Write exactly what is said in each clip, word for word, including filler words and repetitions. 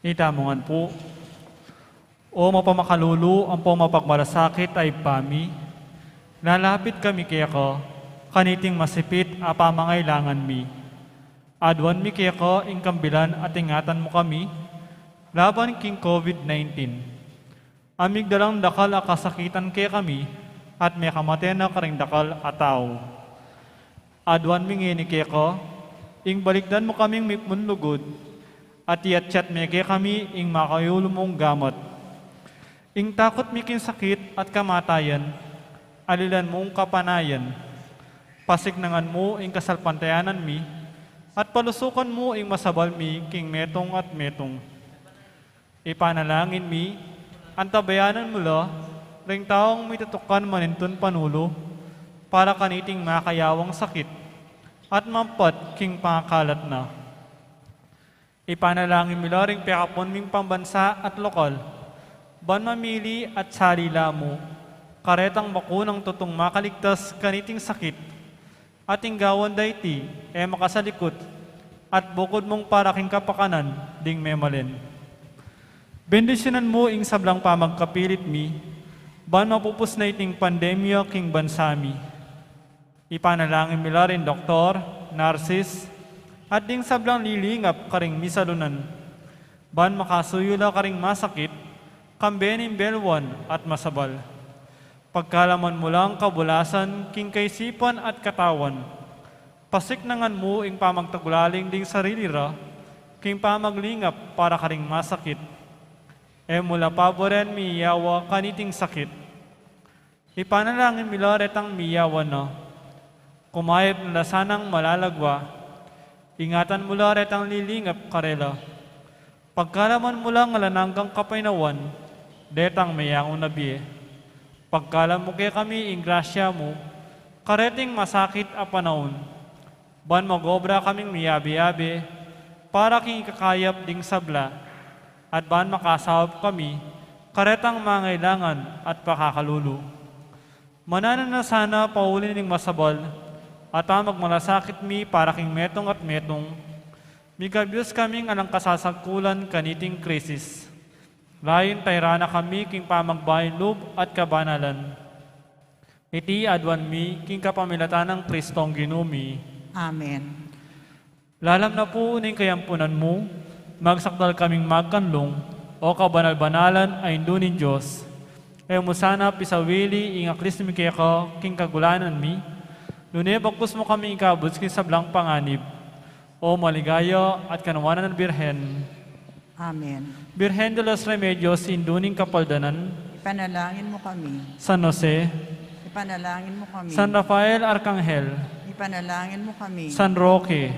Ita mu ngan pu. O mapamakalulu ampong mapagmalasakit a Ibpa mi, lalapit kami keka kaniting masipit a pamangailangan mi. Aduan mi keka ing kambilan at ingatan mu kami laban king COVID nineteen. A migdalang dakal a kasakitan kekami at mekamate na karing dakal a tau. Aduan mi ngeni keka ing balikdan mu kaming mipnlugud at iatyat me kekami ing makayulu mung gamat. Ing takut mi king sakit at kamatayan, alilan mung kapanayan. Pasiknangan mu ing kasalpantayanan mi at palusukan mu ing masabal mi king metung at metung. Ipanalangin mi, antabayanan mu la ring taung mitutukan manintun panulu para kaniting makayawang sakit at mampat king pangakalat na. Ipanalangin mi la ring pekapun ming pambansa at lokal ban mamili at sali la mu karetang bakunang tutung makaligtas kaniting sakit. At ing gawan da iti e makasalikut at bukud mung para king kapakanan ding memalen. Bendisyunan mu ing sablang pamagkapilit mi ban mapupus na iting pandemya king bansa mi. Ipanalangin mi la ring doktor, narsis, at ding sablang lilingap karing misalunan ban makasuyu la karing masakit kambe ning belwan at masabal. Pagkalaman mu lang kabulasan king kaisipan at katawan. Pasiknangan mu ing pamagtagulaling ding sarili ra king pamaglingap para karing masakit. E mu la paburen miyawa kaniting sakit. Ipanalangin mi la retang miyawa na. Kumayap na la sanang malalagwa. Ingatan mu la retang lilingap karela. Pagkalaman mu lang alang anggang kapaynawan detang meyangu na bie. Pagkalam mu kekami ing grasya mu kareting masakit a panaun ban mag-obra kaming miyabe-yabe para king ikakayap ding sabla at ban makasaup kami karetang mangailangan at pakakalulu. Mananu na sana pauli ning masabal at pamagmalasakit mi para king metung at metung. Migabus kaming alang kasasagkulan kaniting krisis. Layun tayran na kami king pamagbayu lub at kabanalan. Iti aduan mi king kapamilatan nang Kristong Ginu mi. Amen. Lalam na pu ning kayampunan mu, magsakdal kaming magkanlung, o kabanal-banalan a Indu ning Dios. E mu sana pisawili ing aklis mi keka king kagulanan mi, nune bagkus mu kami ikabus king sablang panganib. O maligaya at kanuanan a Birhen. Amen. Birhen de los Remedios, Indu ning Kapaldanan. Ipanalangin mu kami. San Jose. Ipanalangin mu kami. San Rafael Arcangel. Ipanalangin mu kami. San Roque.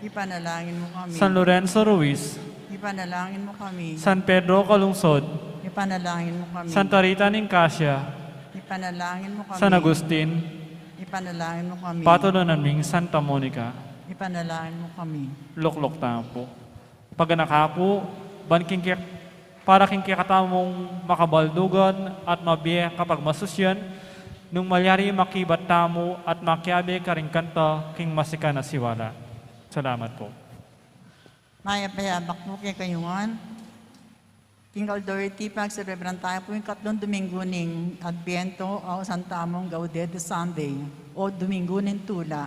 Ipanalangin mu kami. San Lorenzo Ruiz. Ipanalangin mu kami. San Pedro Calungsod. Ipanalangin mu kami. Santa Rita Nicasia. Ipanalangin mu kami. San Agustin. Ipanalangin mu kami. Patulunan ming Santa Monica. Ipanalangin mu kami. Lukluk tamu pu. Paganaka pu, ban king kek-, para king kekatamung makabaldugan at mabie kapagmasusyan, nung malyari makibat tamu at makiabe karing kanta king masikan a siwala. Salamat pu. Mayap a yabak pu kekayu ngan. King aldo iti, pagserebran tamu pu ing katlung Domingo ning Adbento, o ausan tamung Gaudete Sunday, o Domingo ning Tula.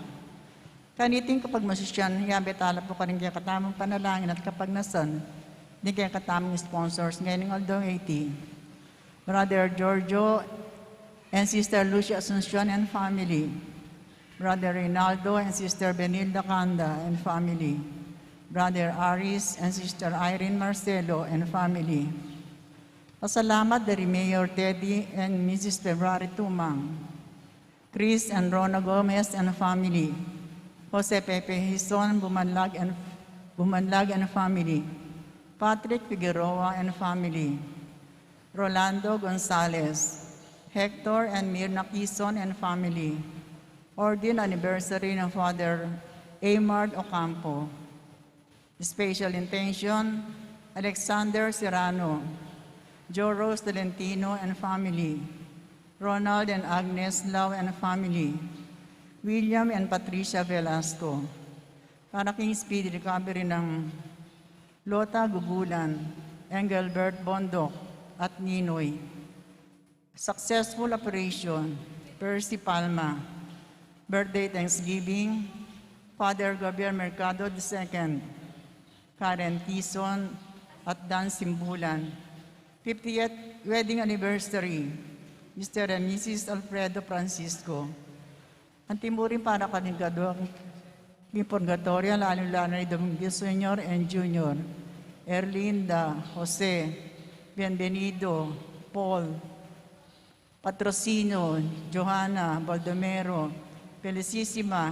Kaniting kapagmasusyan, yabe tala pu karing kekatamung panalangin at kapagnasan ding kekatamung sponsors ngening aldo iti. Brother Giorgio and Sister Lucia Asuncion and family. Brother Reynaldo and Sister Benilda Canda and family. Brother Aris and Sister Irene Marcelo and family. Pasalamat dari Mayor Teddy and Missus February Tumang. Chris and Rona Gomez and family. Jose Pepe Hison Bumanlag and, Bumanlag and family. Patrick Figueroa and family. Rolando Gonzalez, Hector and Mirna Quizon and family. Ordin anniversary ng Father Amard Ocampo. Special intention, Alexander Serrano, Joe Rose Tolentino and family, Ronald and Agnes Lau and family, William and Patricia Velasco. Para king speedy recovery ng Lota Gugulan, Engelbert Bondoc, at Ninoy. Successful operation, Percy Palma. Birthday thanksgiving, Father Gabriel Mercado the second, Karen Tison, at Dan Simbulan. Fiftieth wedding anniversary, Mister and Missus Alfredo Francisco. Antimurin para karing kadua king purgatorio, lalu-lalu na i Domingo Senior and Junior, Erlinda, Jose, Bienvenido, Paul, Patrocinio, Johanna, Baldomero, Felicissima,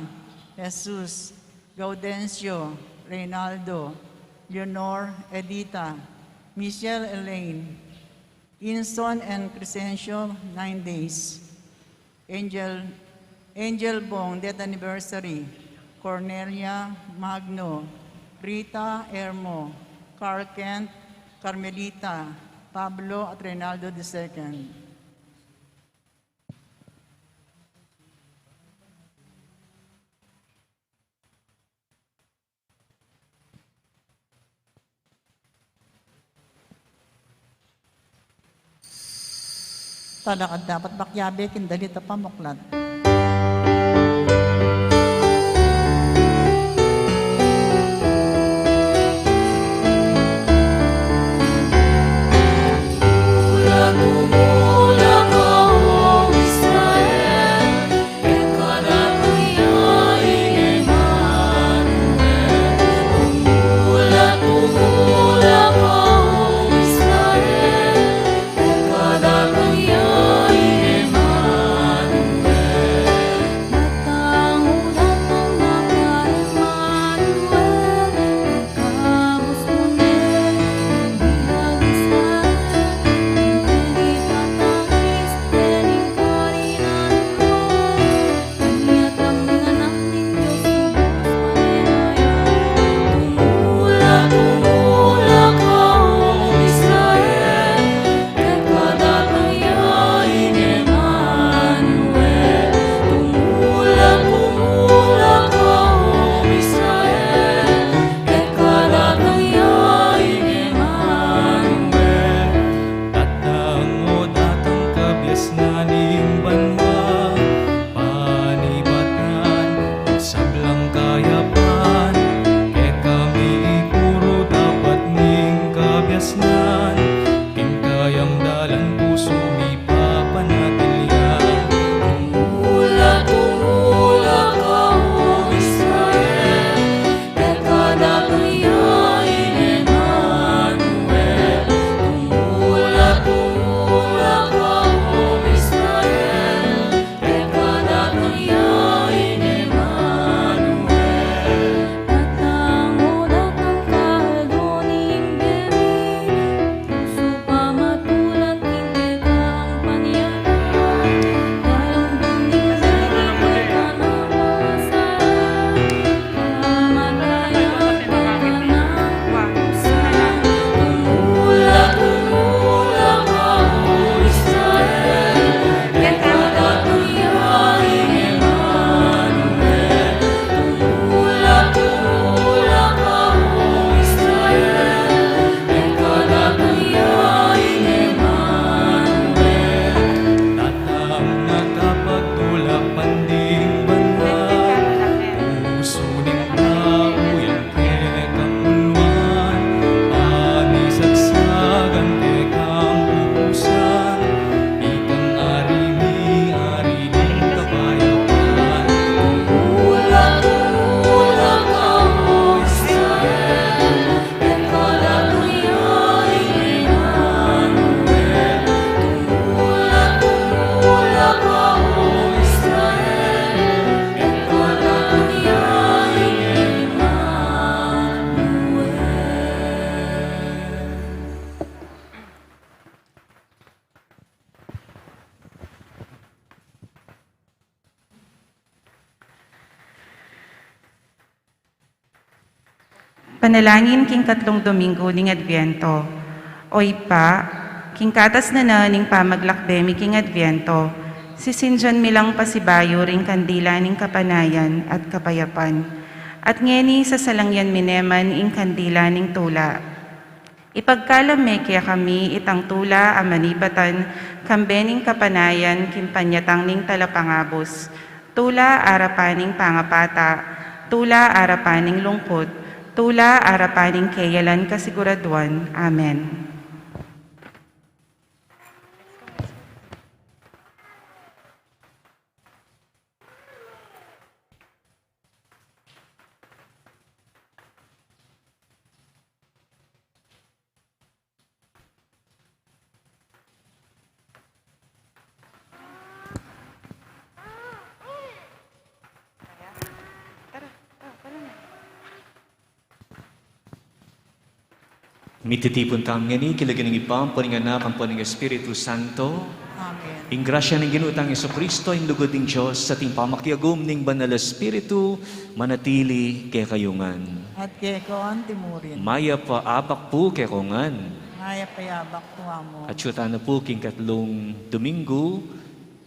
Jesus, Gaudencio, Reynaldo, Leonor, Edita, Michelle, Elaine, Inson and Crescencio, nine days. Angel, Angel Bong, death anniversary. Cornelia, Magno, Rita, Ermo, Carl Kent, Carmelita, Pablo, at Reynaldo the second. Talagang dapat makyabe king dalit a pamuklat. Tatang o datang kabiasnan ning banua, panibatan, sablang kayapan, kekami ikuru dapat ning kabiasnan, king kayang dalan pusu mi papanatilian. Tumula, tumula ka, O Israel, keka datang ya ing Emmanuel. Tumula, tumula ka, O Israel, keka datang ya ing Emmanuel. Datang, o datang ka, aldo ning bie mi, pusu pamatulan king kekang panyatang, dalam ding bie mi keka na pamasaran. Tatang na kapagtula panding banua, pusu ning tau yang kekang uluan, panisagsagan kekang pupusan, ikang ari mi, ari ning kapayapan. Tumula, tumula ka, O Israel, keka datang ya ing Emmanuel. Tumula, tumula ka, O Israel, keka datang ya ing Emmanuel. Panalangin king katlung Domingo ning Adviento. O Ibpa, king katas na na ning pamaglakbe mi king Adviento, Sisindian mi lang pasibayu ring kandila ning kapanayan at kapayapan. At ngeni sasalangyan mi ne man ing kandila ning tula. Ipagkalam me kekami itang tula a manibatan, kambe ning kapanayan king panyatang ning talapangabus. Tula arapan ning pangapata, tula arapan ning lungkut, tula arapan ning keyalan kasiguraduan. Amen. Mititipun tamu ngeni king lagyu ning Ibpa, ampo ning Anak, ampo ning Espiritu Santo. Amen. Ing grasya ning Ginu tang Jesucristo, ing lugud ning Dios, at ing pamakiagum ning Banal Espiritu, manatili kekayu ngan. At keka antimurin. Mayap a abak pu keko ngan. Mayap a abak pu, Amu. Atyu tana pu king katlung Domingo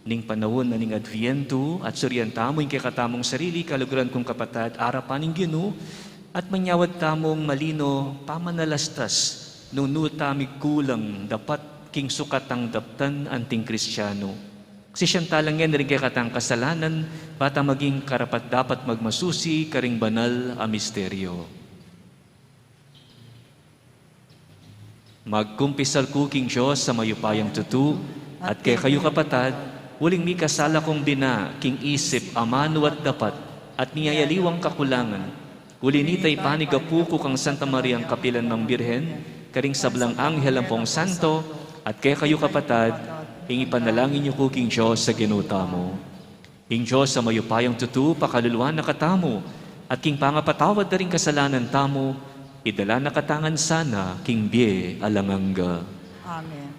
ning panaun na ning Adviento, at surian tamu ing kekatamung sarili, kaluguran kung kapatad, arapan ning Ginu, at manyawad tamung malino pamanalastas, nung nu ta migkulang dapat king sukat a daptan anting Kristiano. Sisian tala ngan ring kekatang kasalanan, ba ta maging karapat-dapat magmasusi karing banal a misteryo. Magkumpisal ku king Dios a mayupayang tutu, at kekayu kapatad, uling mikasala kung bina king isip, amanu at dapat, at miyayaliwang kakulangan. Uli nita ipanigapu ku kang Santa Mariang kapilan mang Birhen, karing sablang anghel ampong santo, at kekayu kapatad, ing ipanalangin yu ku king Dios a Ginu tamu. Ing Dios a mayupayang tutu, pakaluluan na katamu, at king pangapatawad da ring kasalanan tamu, idala na katamu ngan sana king bie alang angga. Amen.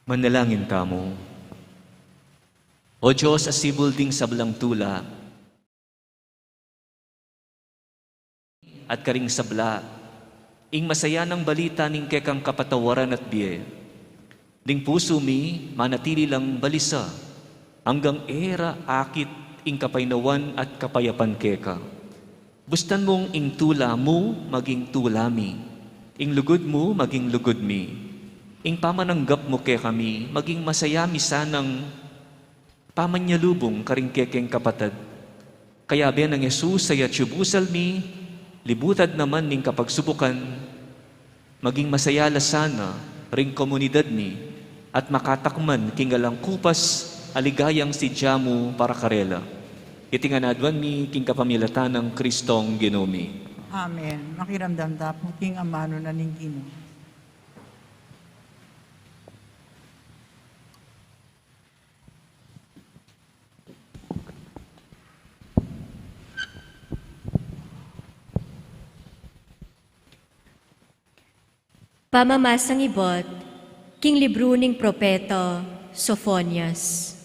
Manalangin tamu. O Dios, a sibul ding sablang tula, at karing sabla, ing masayanang balita ning kekang kapatawaran at bie. Ding pusu mi, manatili lang balisa, anggang e ra akit ing kapaynawan at kapayapan keka. Bustan mung ing tula mu maging tula mi, ing lugud mu maging lugud mi, ing pamananggap mu kekami maging masaya mi sanang pamanyalubung karing kekeng kapatad. Kayabe nang Jesus, a yatyubusal mi, libutad na man ning kapagsubukan, maging masaya la sana ring komunidad mi, at makatakman king alang kupas a ligayang sidya mu para karela. Iti ngan aduan mi king kapamilatan nang Kristong Ginu mi. Amen. Makiramdam ta pu king amanu na ning Ginu. Pamamasang ibot. King libru ning propeta Sofonias.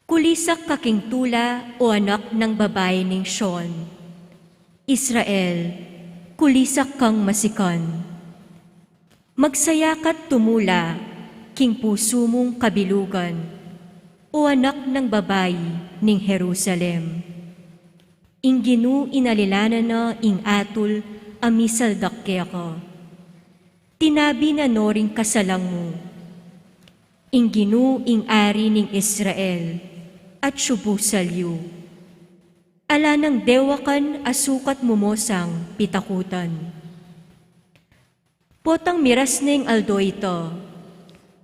Kulisak ka king tula, o anak nang babai ning Sion. Israel, kulisak kang masikan. Magsaya ka't tumula king pusu mung kabilugan, o anak nang babai ning Jerusalem. Ing Ginu inalilanan na ing atul a misaldak keka. Tinabi na no ring kasalang mu. Ing Ginu ing Ari ning Israel, atyu busal yu. Ala nang dewakan a sukat mu mo sang pitakutan. Potang miras na ing aldo ita,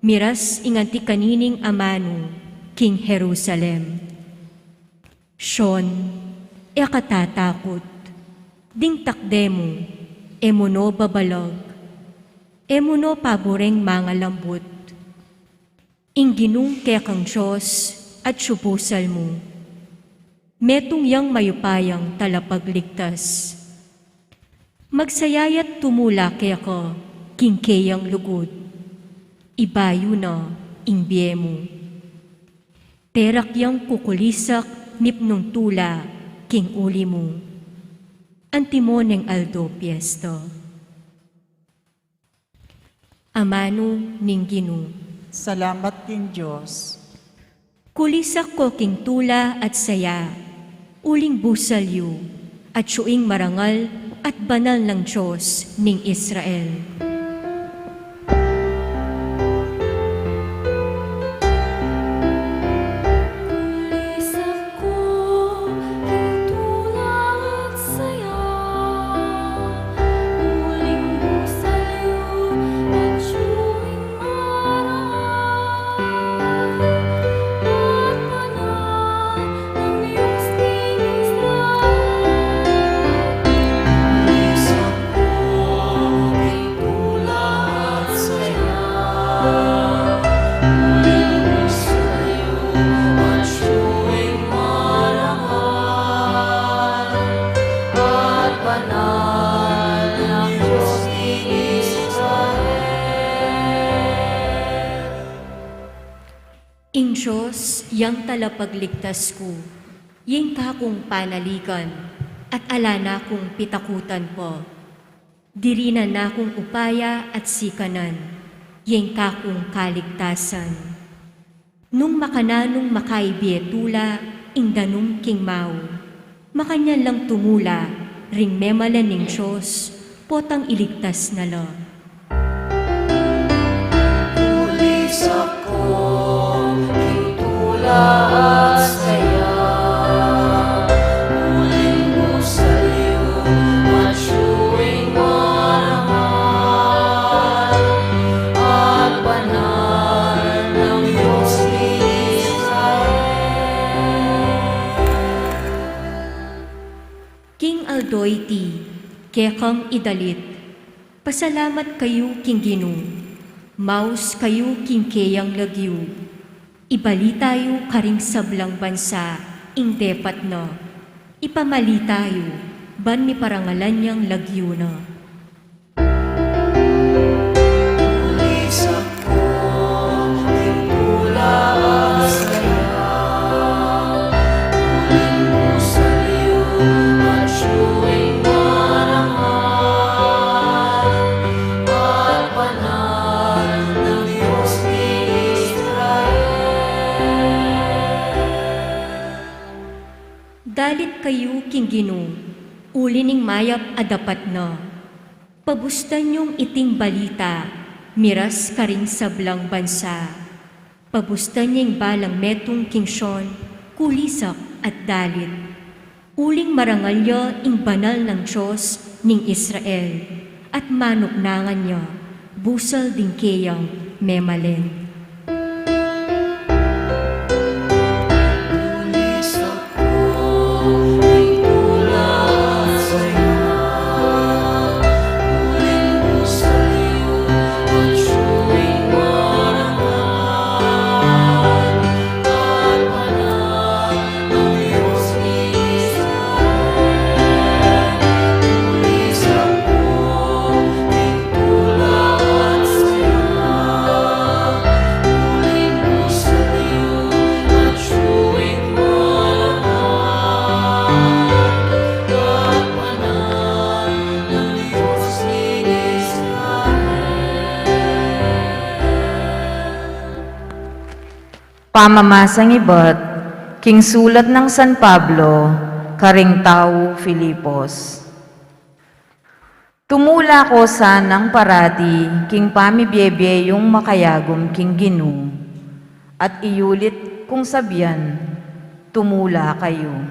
miras ing anti kanining amanu king Jerusalem. Sion, e ka tatakut. Ding takde mu, e mu no babalag. E mu no paburing mangalambut. Ing Ginung kekang Dios, atyu busal mu. Metung yang mayupayang talapagligtas. Magsaya ya't tumula keka king keyang lugud. Ibayu na ing bie mu. Perak yang kukulisak mipnung tula king uli mu. Antimo neng aldo piesta. Amanu ning Ginu. Salamat king Dios. Kulisak ko king tula at saya, uling busal yu, atyu ing marangal at banal nang Dios ning Israel. Kulisak ko king tula at saya, uling busal yu, atyu ing marangal at banal nang Dios ning Israel. Kulisak ko king tula at saya, uling busal yu, atyu ing marangal at banal nang Dios ning Israel. Ing Dios yang talapagligtas ku, ya ing kakung panaligan, at ala na kung pitakutan pa. Dirinan na kung upaya at sikanan, ya ing kakung kaligtasan. Nung makananung makaibie tula ing danum king mau, makanyan lang tumula ring memalen ning Dios, potang iligtas na la. Kulisak ko king tula at saya, uling busal yu, atyu ing marangal at banal nang Dios ning Israel. King aldo iti, kekang idalit, pasalamat kayu king Ginu, maus kayu king keyang lagyu. Ibalita yu karing sablang bansa ing depat na, ipamalita yu ban miparangalan yang lagyu na. Dalit kayu king Ginu, uli ning mayap a dapat na. Pabustan yung iting balita, miras karing sablang bansa. Pabustan ya ing balang metung king Sion, kulisak at dalit. Uling marangal ya ing banal nang Dios ning Israel, at manuknangan ya, busal ding keyang memalen. Pamamasang ibat king sulat nang San Pablo karing tau Filipos. Tumula ko sanang parati king pamibiebie yung makayagum king Ginu, at iyulit kung sabian, tumula kayu.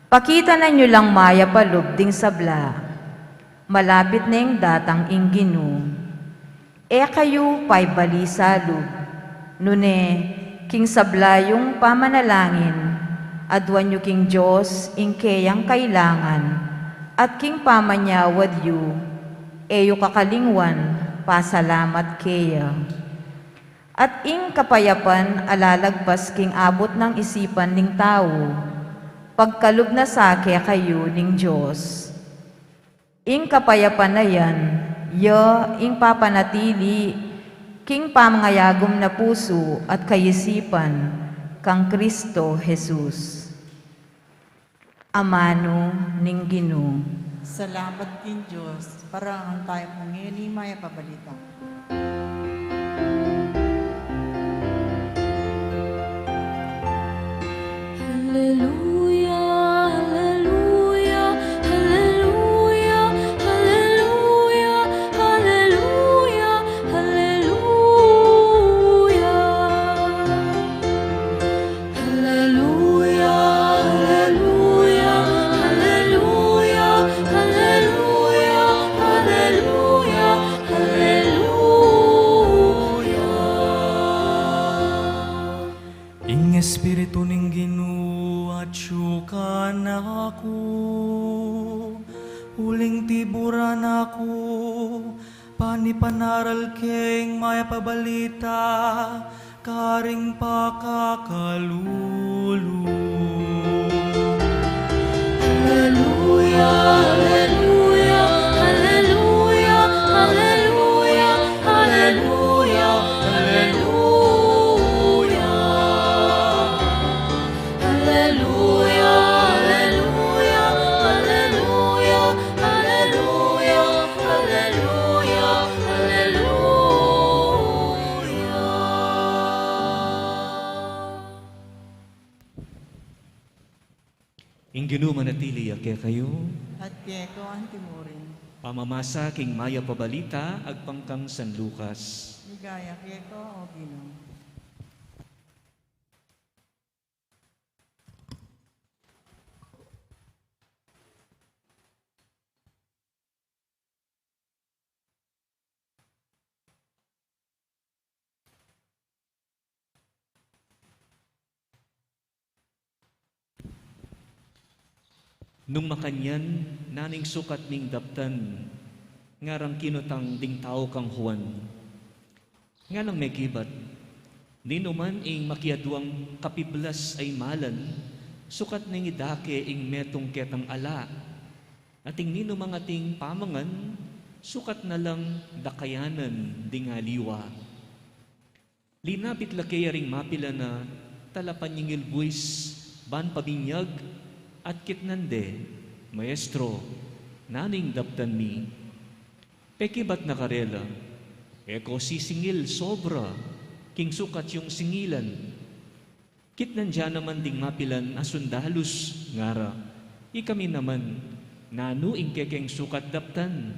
Pakita na yu lang mayap a lub ding sabla, malapit neng datang ing Ginu. E kayu paibali salub, nune king sabla yung pamanalangin, aduan yu king Dios ing keyang kailangan, at king pamanyawad yu, e yu kakalingwan pasalamat keya. At ing kapayapan a lalagpas king abut nang isipan ning tau, pagkalub na sa kekayu ning Dios. Ing kapayapan a yan, ya ing papanatili king pamangayagum na pusu at kaisipan kang Kristo Jesus. Amanu ning Ginu. Salamat king Dios. Parangalan tamu ngeni ing mayap a balita. Alleluia, alleluia, alleluia, alleluia, alleluia, alleluia. Alleluia, alleluia, alleluia, alleluia, alleluia, alleluia. Ing Espiritu ning Ginu atyu kanaku, uling tiburan na ku ban ipanaral ke ing mayap a balita karing pakakalulu. Alleluia, alleluia, alleluia, alleluia, alleluia, alleluia. Alleluia, alleluia, alleluia, alleluia, alleluia, alleluia. Ing Ginu manatili ya kekayu. At keka antimurin. Pamamasa king mayap a balita agpang kang San Lucas. Ligaya keka, O Ginu. Nung makanyan, nanu ing sukat ning daptan, ngarang kinutang ding tau kang Juan. Nganang mekibat, ninuman ing makiaduang kapiblas a imalan, sukat neng idake ing metung ketang ala, at ing ninumang ating pamangan, sukat na lang dakayanan ding aliwa. Linapit la keya ring mapilan a talapanyingil buis ban pabinyag, at kitnan de, Maestro, nanu ing daptan mi? Pekibat na karela, e ko sisingil sobra king sukat yung singilan. Kitnan da naman ding mapilan a sundalus, ngara, ikami naman, nanu ing kekeng sukat daptan?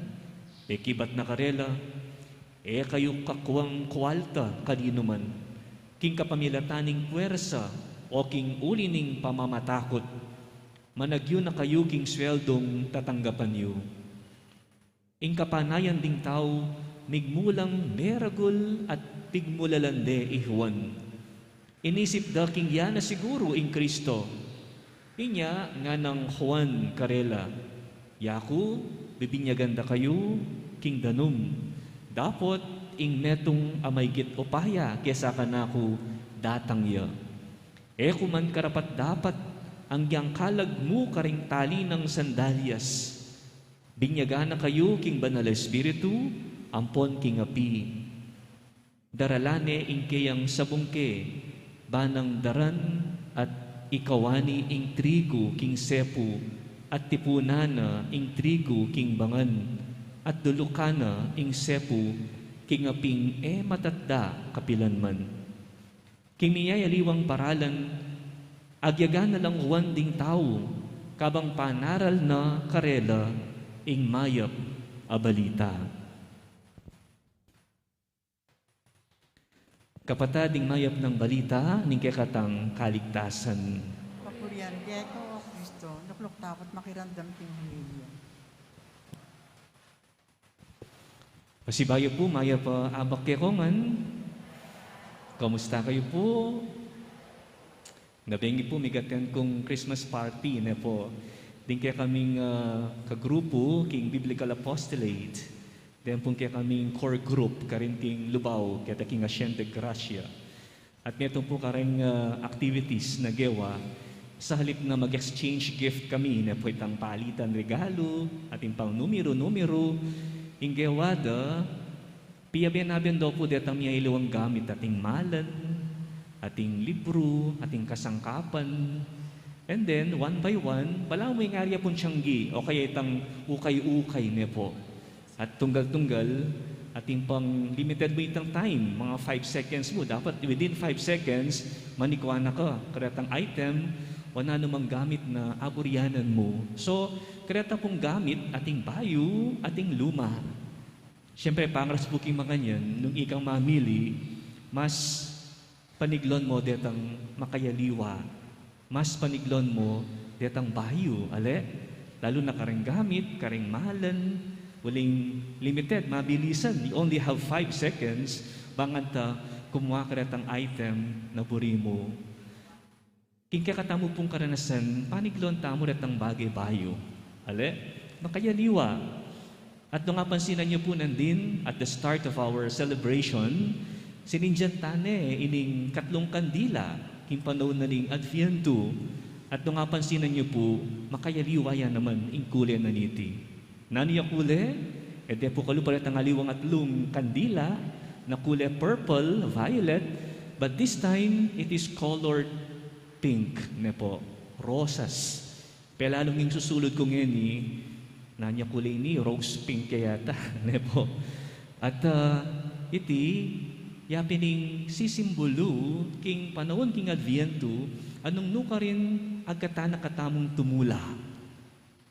Pekibat na karela, e kayu kakuang kualta kaninuman king kapamilatan ning puersa o king uli ning pamamatakut. Managyu na kayu king sweldung tatanggapan yu. Ing kapanayan ding tau migmulang meragul at pigmulalan de i Juan. Inisip da king ya na siguru ing Kristo. Inya nganang Juan karela, yaku, bibinyagan da kayu king danum, dapot ing metung a maygit upaya kesa kanaku datang ya. E ku man karapat-dapat anggiyang kalag mu karing tali nang sandalyas. Binyagan na kayu king Banal a Espiritu ampon king api. Daralan ne ing keyang sabung ke, ban nang daran at ikawani ing trigu king sepu, at tipunan na ing trigu king bangan, at dulukan na ing sepu king aping e matatda kapilan man. King miyayaliwang paralan, agyaga na lang Juan ding tau, kabang panaral na karela ing mayap a balita. Kapatad, ing mayap nang balita ning kekatang kaligtasan. Papurian keka, O Kristo, lukluk taku at makiramdam king homilya. Pasibayu pu, mayap a abak kekongan. Kamusta kayu pu? Nabengi pu, mig-attend kung Christmas party, ne pu. Ding kekaming, ah, kagrupu king Biblical Apostolate. Den pung kekaming core group karin king Lubao, keta king Hacienda Gracia. At metung pu kareng, ah, activities na gewa, sa halip na mag-exchange gift kami, ne pu, itang palitan regalu, atin pang numeru-numeru, ing gewa da, piyabe-nabe da pu detang miyayaliwang gamit, ating malan, ating libru, ating kasangkapan. And then, one by one, balamu ing ari ya pung tiyanggi, o kaya itang ukay-ukay, ne pu. At tunggal-tunggal, atin pang limited mu itang time, mga five seconds mu. Dapat within five seconds, manikwa na ka karetang item o nanu mang gamit na aburianan mu. So, kareta pung gamit, ating bayu, ating luma. Siyempre, pangaras pu king makanyan, nung ikang mamili, mas paniglon mo detang makayaliwa. Mas paniglon mo detang bayu, ale? Lalu na kareng gamit, kareng malan, uling limited, mabilisan. You only have five seconds, bang kanta kumua ka retang item na buri mu. King kekatamu pung karanasan, paniglon tamu retang bage bayu, ale? Makayaliwa. At nung apansinan yu pu nandin, at the start of our celebration, sinindian ta ne ining katlung kandila king panaun na ning Adviento. At nung apansinan yu pu, makayaliwa ya naman ing kule na niti. Nanu ya kule? E de pu kalu paretang aliwang atlung kandila na kule purple, violet, but this time it is colored pink, ne pu, rosas. Pelalung ing susulud ku ngeni, nanu ya kule ini, rose pink ya yata, ne pu. At, ah, iti, ya pin ing sisimbulu king panaun king Adviento, a nung nukarin agkatan na katamung tumula.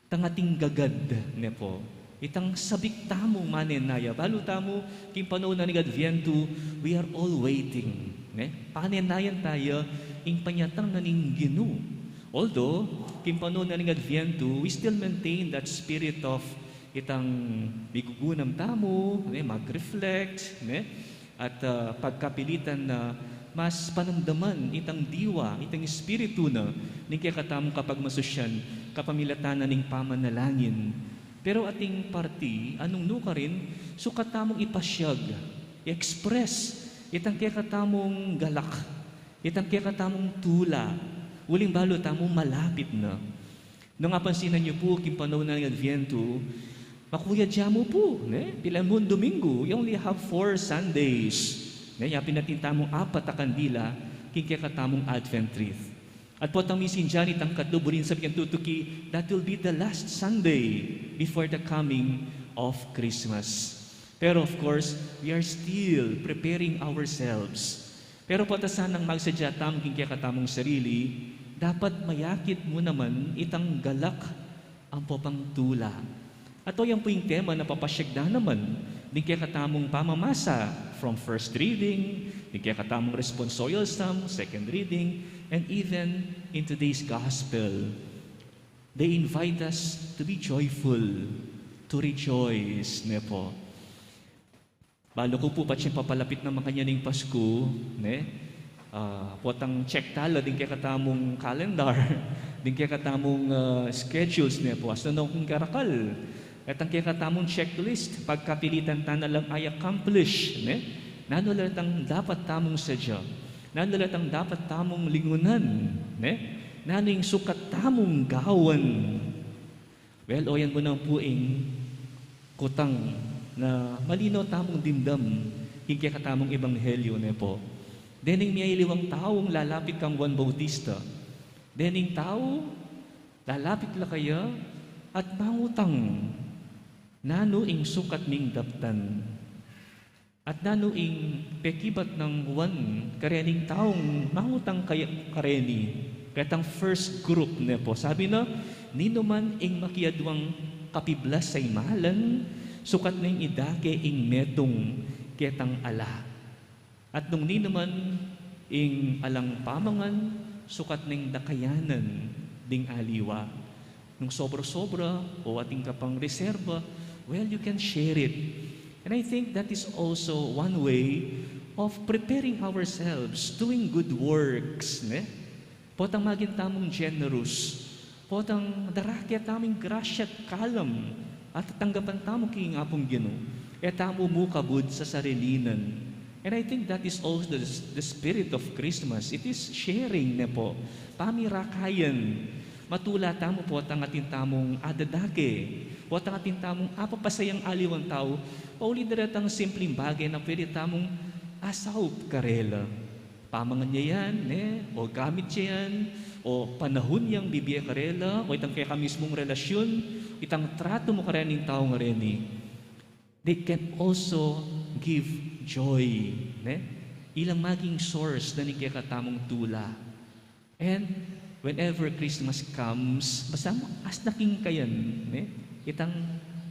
Itang ating gagad, ne pu. Itang sabik tamung manenaya. Balu tamu, king panaun na ning Adviento, we are all waiting, ne? Panenayan taya ing panyatang na ning Ginu. Although, king panaun na ning Adviento, we still maintain that spirit of itang migugunam tamu, ne, mag-reflect, ne, at, ah, pagkapilitan na mas panamdaman itang diwa, itang espiritu na ning kekatamung kapagmasusyan, kapamilatan na ning pamanalangin. Pero ating parti, a nung nukarin, sukat tamung ipasyag, i-express, itang kekatamung galak, itang kekatamung tula, uling balu tamu malapit na. Nung apansinan yu pu, king panaun na ning Adviento, makuyad ya mu pu, ne? Pilan mu ing Domingo, you only have four Sundays. Ne? Ya pin atin tamung apat a kandila, king kekatamung Advent wreath. At potang misan dian itang katlu, buring sabyan tutuki, that will be the last Sunday before the coming of Christmas. Pero of course, we are still preparing ourselves. Pero pota sanang magsadya tamu king kekatamung sarili, dapat mayakit mu naman itang galak ampo pang tula. At o yan pu ing tema na papasyag da naman ning kekatamung pamamasa, from first reading, ning kekatamung responsorial psalm, second reading, and even in today's gospel. They invite us to be joyful, to rejoice, ne pu. Balu ku pu, patse papalapit na makanyan ing Pasku, ne? Ah, potang check tala ding kekatamung calendar, ding kekatamung, ah, schedules, ne pu. Asta na kung karakal, etang kekatamung checklist, pagkapilitan ta na lang i-accomplish, ne? Nanu la retang dapat tamung sadya? Nanu la retang dapat tamung lingunan, ne? Nanu ing sukat tamung gawan? Well, o yan mu naman pu ing kutang na malinaw tamung dimdam king kekatamung ebanghelyo, ne pu. Dening miyayaliwang taung lalapit kang Juan Bautista. Dening tau, lalapit la kaya at mangutang, nanu ing sukat ming daptan? At nanu ing pekibat nang Juan karening taung mangutang kaya kareni, ketang first group ne po. Sabi na, "Ninuman ing makiadwang kapiblas a imalan, sukat neng idake ing metung ketang ala. At nung ninuman ing alang pamangan, sukat neng dakayanan ding aliwa." Nung sobra-sobra o atin ka pang reserba, well, you can share it. And I think that is also one way of preparing ourselves, doing good works, ne? Potang maging tamung generous, potang darake tamung grasya at kalam at tanggapan tamu king Apung Ginu, e tamu mukabud sa sarilinan. And I think that is also the, the spirit of Christmas. It is sharing ne po, pamirakayan. Matula tamu potang atin tamung adadake, potang atin tamung apapasayang aliwang tau, pauli da retang simpleng bage na pwede tamung asaup karela. Pamangan ya yan, ne? O gamit ya yan, o panahun yang bibie karela, o itang keka mismung relasyun, itang tratu mu karening taung reni. They can also give joy, ne? Ilang maging source na ning kekatamung tula. And whenever Christmas comes, basta mo, as na king kayan, ne? Itang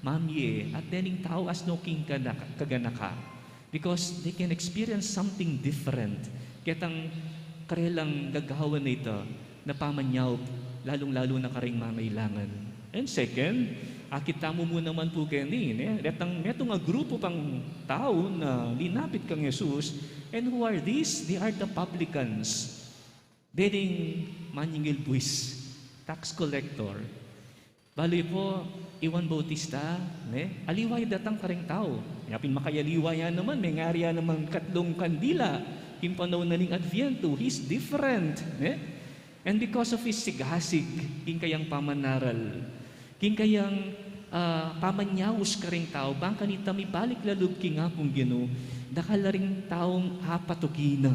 mamie, at dening tau as no king kana-, kaganaka. Because they can experience something different. Ketang karelang gagawan na ita, na pamanyaup, lalung-lalu na karing mangailangan. And second, akit tamu mu naman pu keni, ne? Detang metung a grupu pang tau na linapit kang Jesus, and who are these? They are the publicans. Dening manyingil buis, tax collector. Balu yu po, i Juan Bautista, ne? Aliwa ya datang karing tau. Yapin makayaliwa ya naman, mengari ya naman katlung kandila king panaun na ning Adviento. He's different, ne? And because of his sigasig king kayang pamanaral, king kayang, ah, pamanyaus karing tau, bang kanita mibalik lalub king Apung Ginu, dakal la ring taung apatuki na.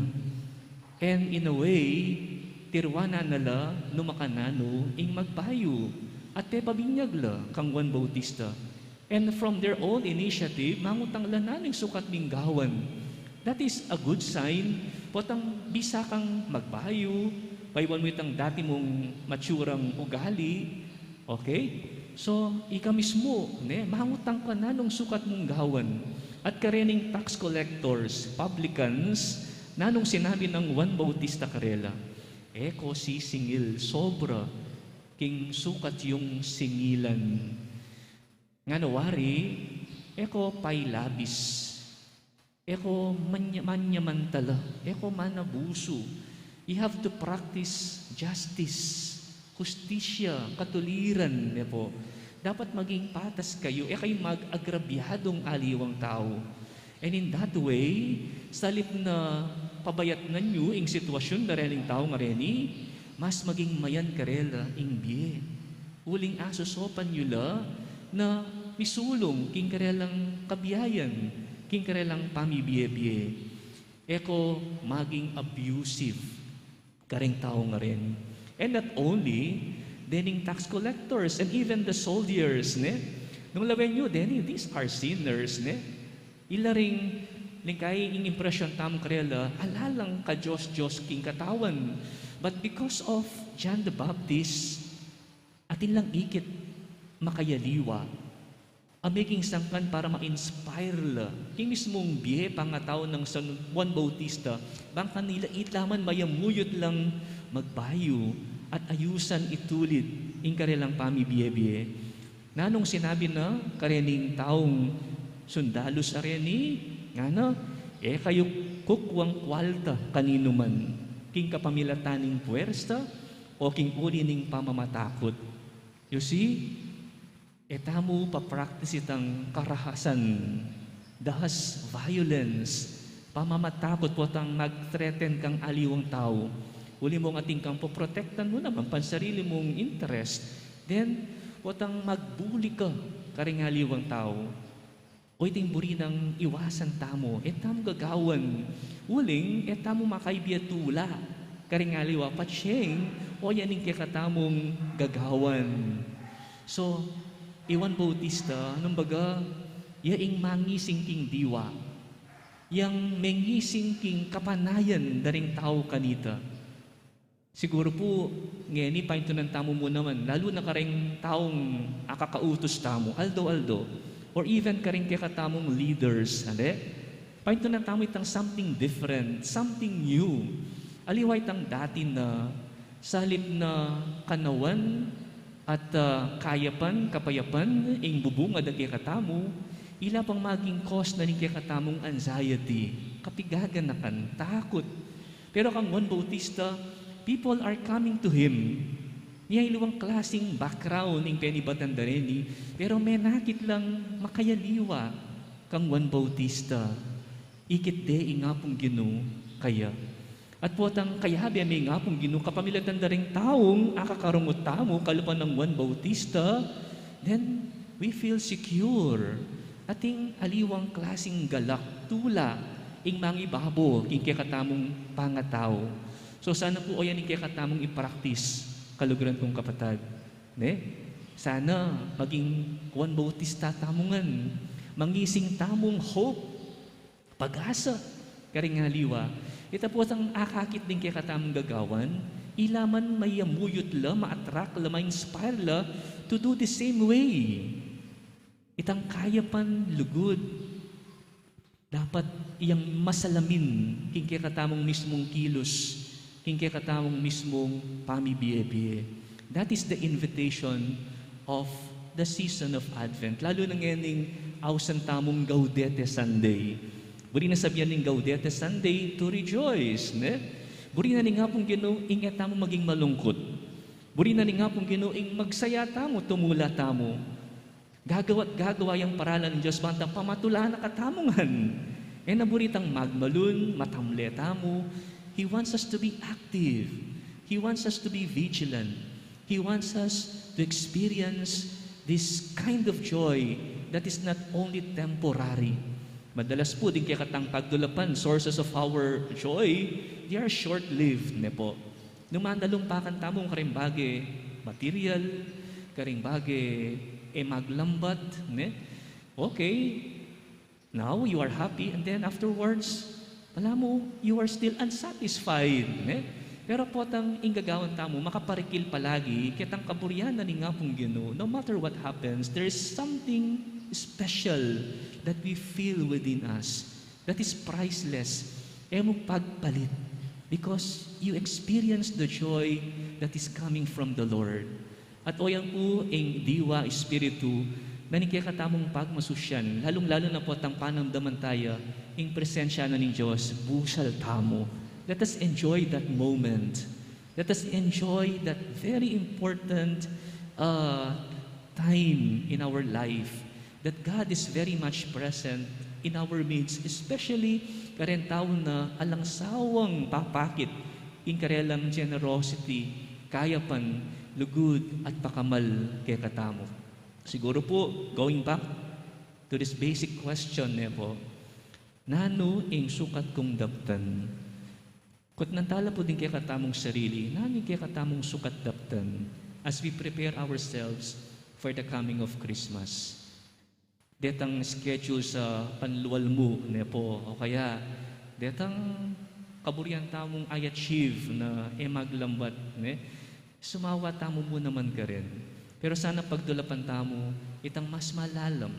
And in a way, tiruanan na la nu makananu ing magbayu at pepabinyag la kang Juan Bautista. And from their own initiative, mangutang la nanu ing sukat ming gawan. That is a good sign. Potang bisa kang magbayu, bayuan mu itang dati mung matsurang ugali, okay? So, ika mismu, ne, mangutang ka nanung sukat mung gawan. At karening tax collectors, publicans, nanung sinabi nang Juan Bautista karela, "E ko sisingil sobra king sukat yung singilan. Ngana wari, e ko pailabis. E ko manya-, manyamantala, e ko manabusu." You have to practice justice, hustisya, katuliran, ne po. Dapat maging patas kayu, e kayu mag-agrabyadung aliwang tau. And in that way, salip na pabayatnan yu ing sitwasyun da rening tau ngareni, mas maging mayan karela ing bie. Uling asusopan yu la na misulung king karelang kabiayan, king karelang pamibie-bie. E ko maging abusive karing tau ngaren. And not only dening tax collectors and even the soldiers, ne? Nung lawen yu, deni, these are sinners, ne? Ila ring, ning kai ing impresyon tamu karela, ala lang ka-Diyos-Diyos king katawan. But because of John the Baptist, atin lang ikit makayaliwa a meging sangkan para ma-inspire la king mismung bie pangatau nang San Juan Bautista, bang kanila itla man mayamuyut lang magbayu at ayusan itulid ing karelang pamibie-bie. Nanung sinabi na karening taung sundalus a reni, ngana, "E kayu kukuang kualta kaninu man king kapamilatan ning puwersa o king uli ning pamamatakut." You see, e tamu pa-practice itang karahasan, das violence, pamamatakut, potang mag-threaten kang aliwang tau. Uli mung atin kang poprotektan mu naman pansarili mung interest, then potang magbuli ka karing aliwang tau. O iting buri nang iwasan tamu, e tamu gagawan. Uling, e tamu makaibie tula karing aliwa, patseng, o ya ning kekatamung gagawan. So, i Juan Bautista, nung baga, ya ing mangising king diwa. yang mengising king kapanayan da ring tau kanita. Siguru pu, ngeni paintunan tamu mu naman, lalu na karing taung akakautus tamu, aldo-aldo, or even karing kekatamung leaders, ale? Paintunan tamu itang something different, something new. Aliwa itang dati na, sa halip na kanawan at, ah, kayapan, kapayapan, ing bubungad a kekatamu, ila pang maging cause na ning kekatamung anxiety, kapigaganakan, takut. Pero kang Juan Bautista, people are coming to him. Nia aliwang klasing background ing penibatan da reni, pero menakit lang makayaliwa kang Juan Bautista. Ikit de ing Apung Ginu kaya. At potang kayabe me ing Apung Ginu kapamilatan da ring taung akakarungut tamu kalupa nang Juan Bautista, then we feel secure. Ating aliwang klasing galak, tula, ing mangibabo king kekatamung pangatau. So sana pu oyan ing kekatamung i-practice, kaluguran kung kapatad. Ne? Sana maging Juan Bautista tamu ngan, mangising tamung hope, pag-asa, karing aliwa. Ita pu itang akakit ding kekatamung gagawan, ila man mayamuyut la, ma-attract la, ma-inspire la to do the same way. Itang kayapan, lugud, dapat iyang masalamin king kekatamung mismung kilus, king kekatamung mismung pamibie-bie. That is the invitation of the season of Advent. Lalu na ngening ausan tamung Gaudete Sunday. Buri na sabian ning Gaudete Sunday to rejoice, ne? Buri na ning Apung Ginu ing e tamu maging malungkut. Buri na ning Apung Ginu ing magsaya tamu, tumula tamu. Gagawa't gagawa yang paralan ning Dios banta pamatulan na katamu ngan. E na buri tang magmalun, matamle tamu. He wants us to be active. He wants us to be vigilant. He wants us to experience this kind of joy that is not only temporary. Madalas pu, ding kekatang pagdulapan, sources of our joy, they are short-lived, ne pu. Nung mandalumpakan tamu karing bage material, karing bage e maglambat, ne? Okay, now you are happy, and then afterwards, balamu, you are still unsatisfied, ne? Pero potang ing gagawan tamu, makaparikil palagi ketang kaburian na ning Apung Ginu, no matter what happens, there is something special that we feel within us that is priceless. E mu pagpalit, because you experience the joy that is coming from the Lord. At oyan pu ing Diwa, Espiritu, na ning kekatamung pagmasusyan, lalung-lalu na potang panamdaman taya ing presensya na ning Dios, busal tamu. Let us enjoy that moment. Let us enjoy that very important, uh, time in our life, that God is very much present in our midst, especially kareng tau na alang sawang papakit ing karelang generosity, kayapan, lugud, at pakamal kekatamu. Siguru pu, going back to this basic question, ne pu, nanu ing sukat kung daptan? Kutnan tala pu ding kekatamung sarili, nanu ing kekatamung sukat daptan as we prepare ourselves for the coming of Christmas? Detang schedule sa panlual mu, ne pu, o kaya detang kaburian tamung i-achieve na e maglambat, ne? Sumawa tamu mu naman karin. Pero sana pagdulapan tamu itang mas malalam,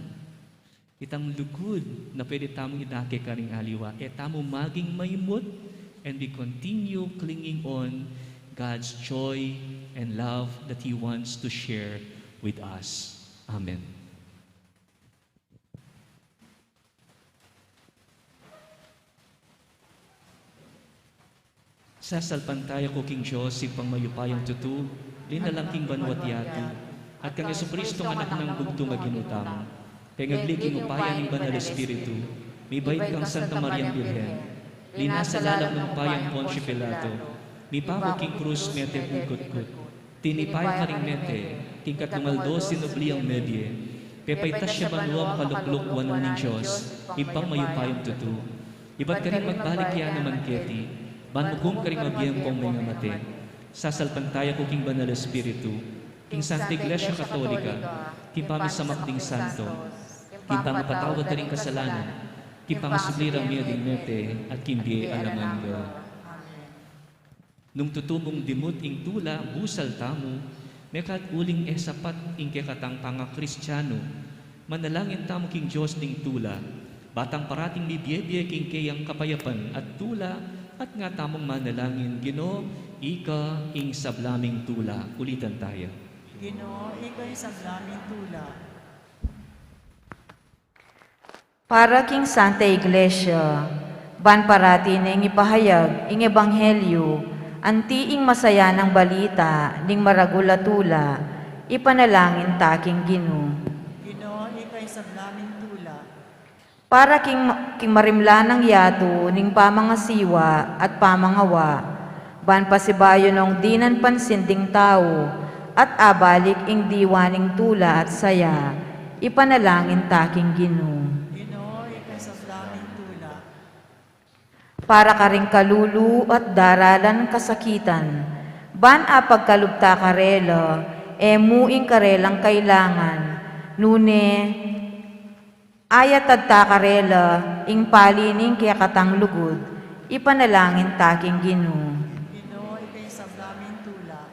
itang lugud na pwede tamung idake karing aliwa. E tamu maging maimut, and we continue clinging on God's joy and love that He wants to share with us. Amen. Sasalpantaya ku king Dios, Ibpang mayupayang tutu, linalang king banua't yatu, at kang Jesucristo, Anak nang bugtung a Ginu tamu, pengagli king upaya ning Banal Espiritu, mibait kang Santa Mariang Birhen, linasa lalam ning upayang Poncio Pilato, mipaku king krus, mete king kutkut, tinipa ya karing mete, king katlung aldo sinubli yang mebie, pepaitas ya banua, makalukluk wanan ning Dios, Ibpang mayupayang tutu. Ibat karin magbalik ya naman keti, ban mukum karing mabie ampong mengamate. Sasalpantaya ku king Banal Espiritu, king Santa Iglesia Katolika, king pamisamak ding santo, king pamapatawad da ring kasalanan, Ipangasublirang mie ding mete at king bie alang angga. Amen. Nung tutu mung dimut ing tula, busal tamu, mekad uling e sapat ing kekatang pangakristianu, manalangin tamu king Dios ning tula, batang parating mibie-bie king keyang kapayapan at tula, at nga tamung manalangin, Ginu, ika ing sabla ming tula. Ulitan taya. Ginu, ika ing sabla ming tula. Para king Santa Iglesia, ban parati neng ipahayag ing ebanghelyu, anti ing masayanang balita ning maragul a tula, ipanalangin ta king Ginu. Ginu, ika ing sabla ming tula. Para king, king marimla nang yatu ning pamangasiwa at pamangawa, ban pasibayu nong dinan pansin ding tau, at abalik ing diwa ning tula at saya, ipanalangin ta king Ginu. Ginu, ika ing sabla ming tula. Para karing kalulu at daralan kasakitan, ban apagkalub ta karela, e mu ing karelang kailangan, nune, ayatad ta karela ing pali ning kekatang lugud, ipanalangin ta king Ginu. Ginu, ika ing sabla ming tula.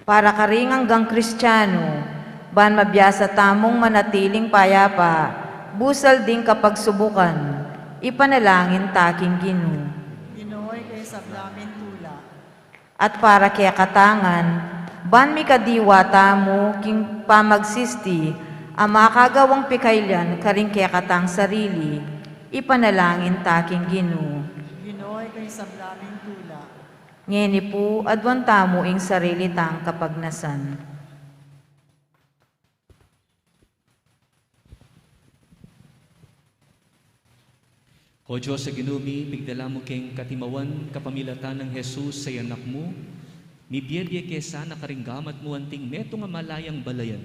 Para karing anggang Kristianu, ban mabiasa tamung manatiling payapa, busal ding kapagsubukan, ipanalangin ta king Ginu. Ginu, ika ing sabla ming tula. At para kekatang ngan, ban mikadiwa tamu king pamagsisti a makagawang pikailyan karing kekatang sarili, ipanalangin ta king Ginu. Ginu, ika ing sabla ming tula. Ngeni pu, aduan tamu ing sarili tang kapagnasan. O Dios a Ginu mi, pigdala mu keng katimawan kapamilatan nang Jesus a Anak mu, mibie-bie ke sana karing gamat mu anting metung a malayang balayan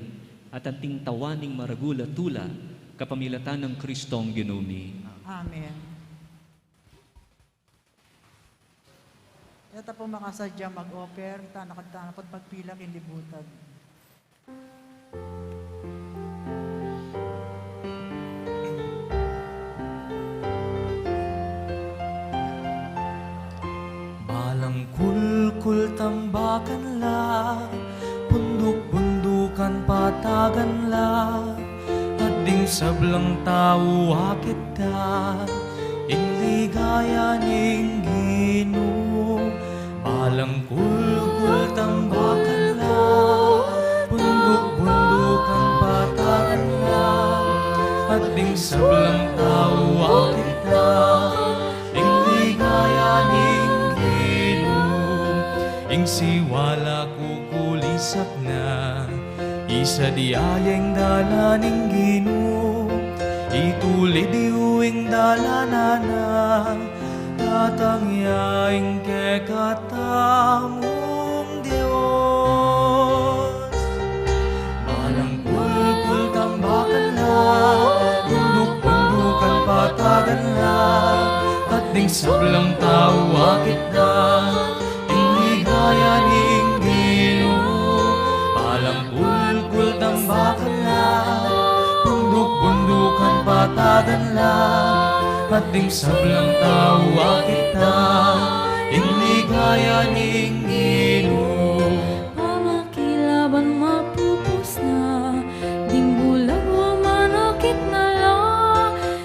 at anting tawan ning maragul a tula, kapamilatan nang Kristong Ginu mi. Amen. Yata pu makasadya mag-offer, tana, tana pu't magpila king libutan. Balang kulkul tambakan la, bunduk-bundukan patagan la, at ding sablang tau akit da ing ligaya ning Ginu. Balang kulkul tambakan la, bunduk-bundukan patagan la, at ding sablang tau akit da ing ligaya ning Ginu. Ing siwala kukulisak na, isa di ayeng dalan ning Ginu, itulid yu ing dalan na, datang ya ing kekatamung Dios. Balang kulkul tambakan la, bunduk-bundukan patagan la, at ding sablang tau akit da ing ligaya ning Ginu. Balang kulkul tambakan la, bunduk-bundukan patagan la, at ding sablang tau akit da ing ligaya ning Ginu. Pamakilaban mapupus na, ding bulag wa manakit na la,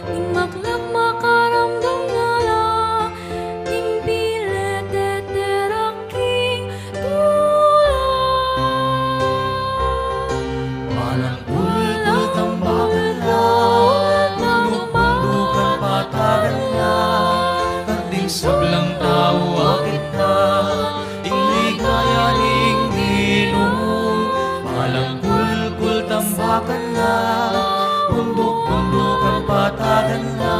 ding maklak makaramdam na la, ding pile teterak king tula. Balang kulkul tambakan la, bunduk-bundukan patagan la, at ding sablang tau akit da ing ligaya ning Ginu. Balang kulkul tambakan la, bunduk-bundukan patagan la,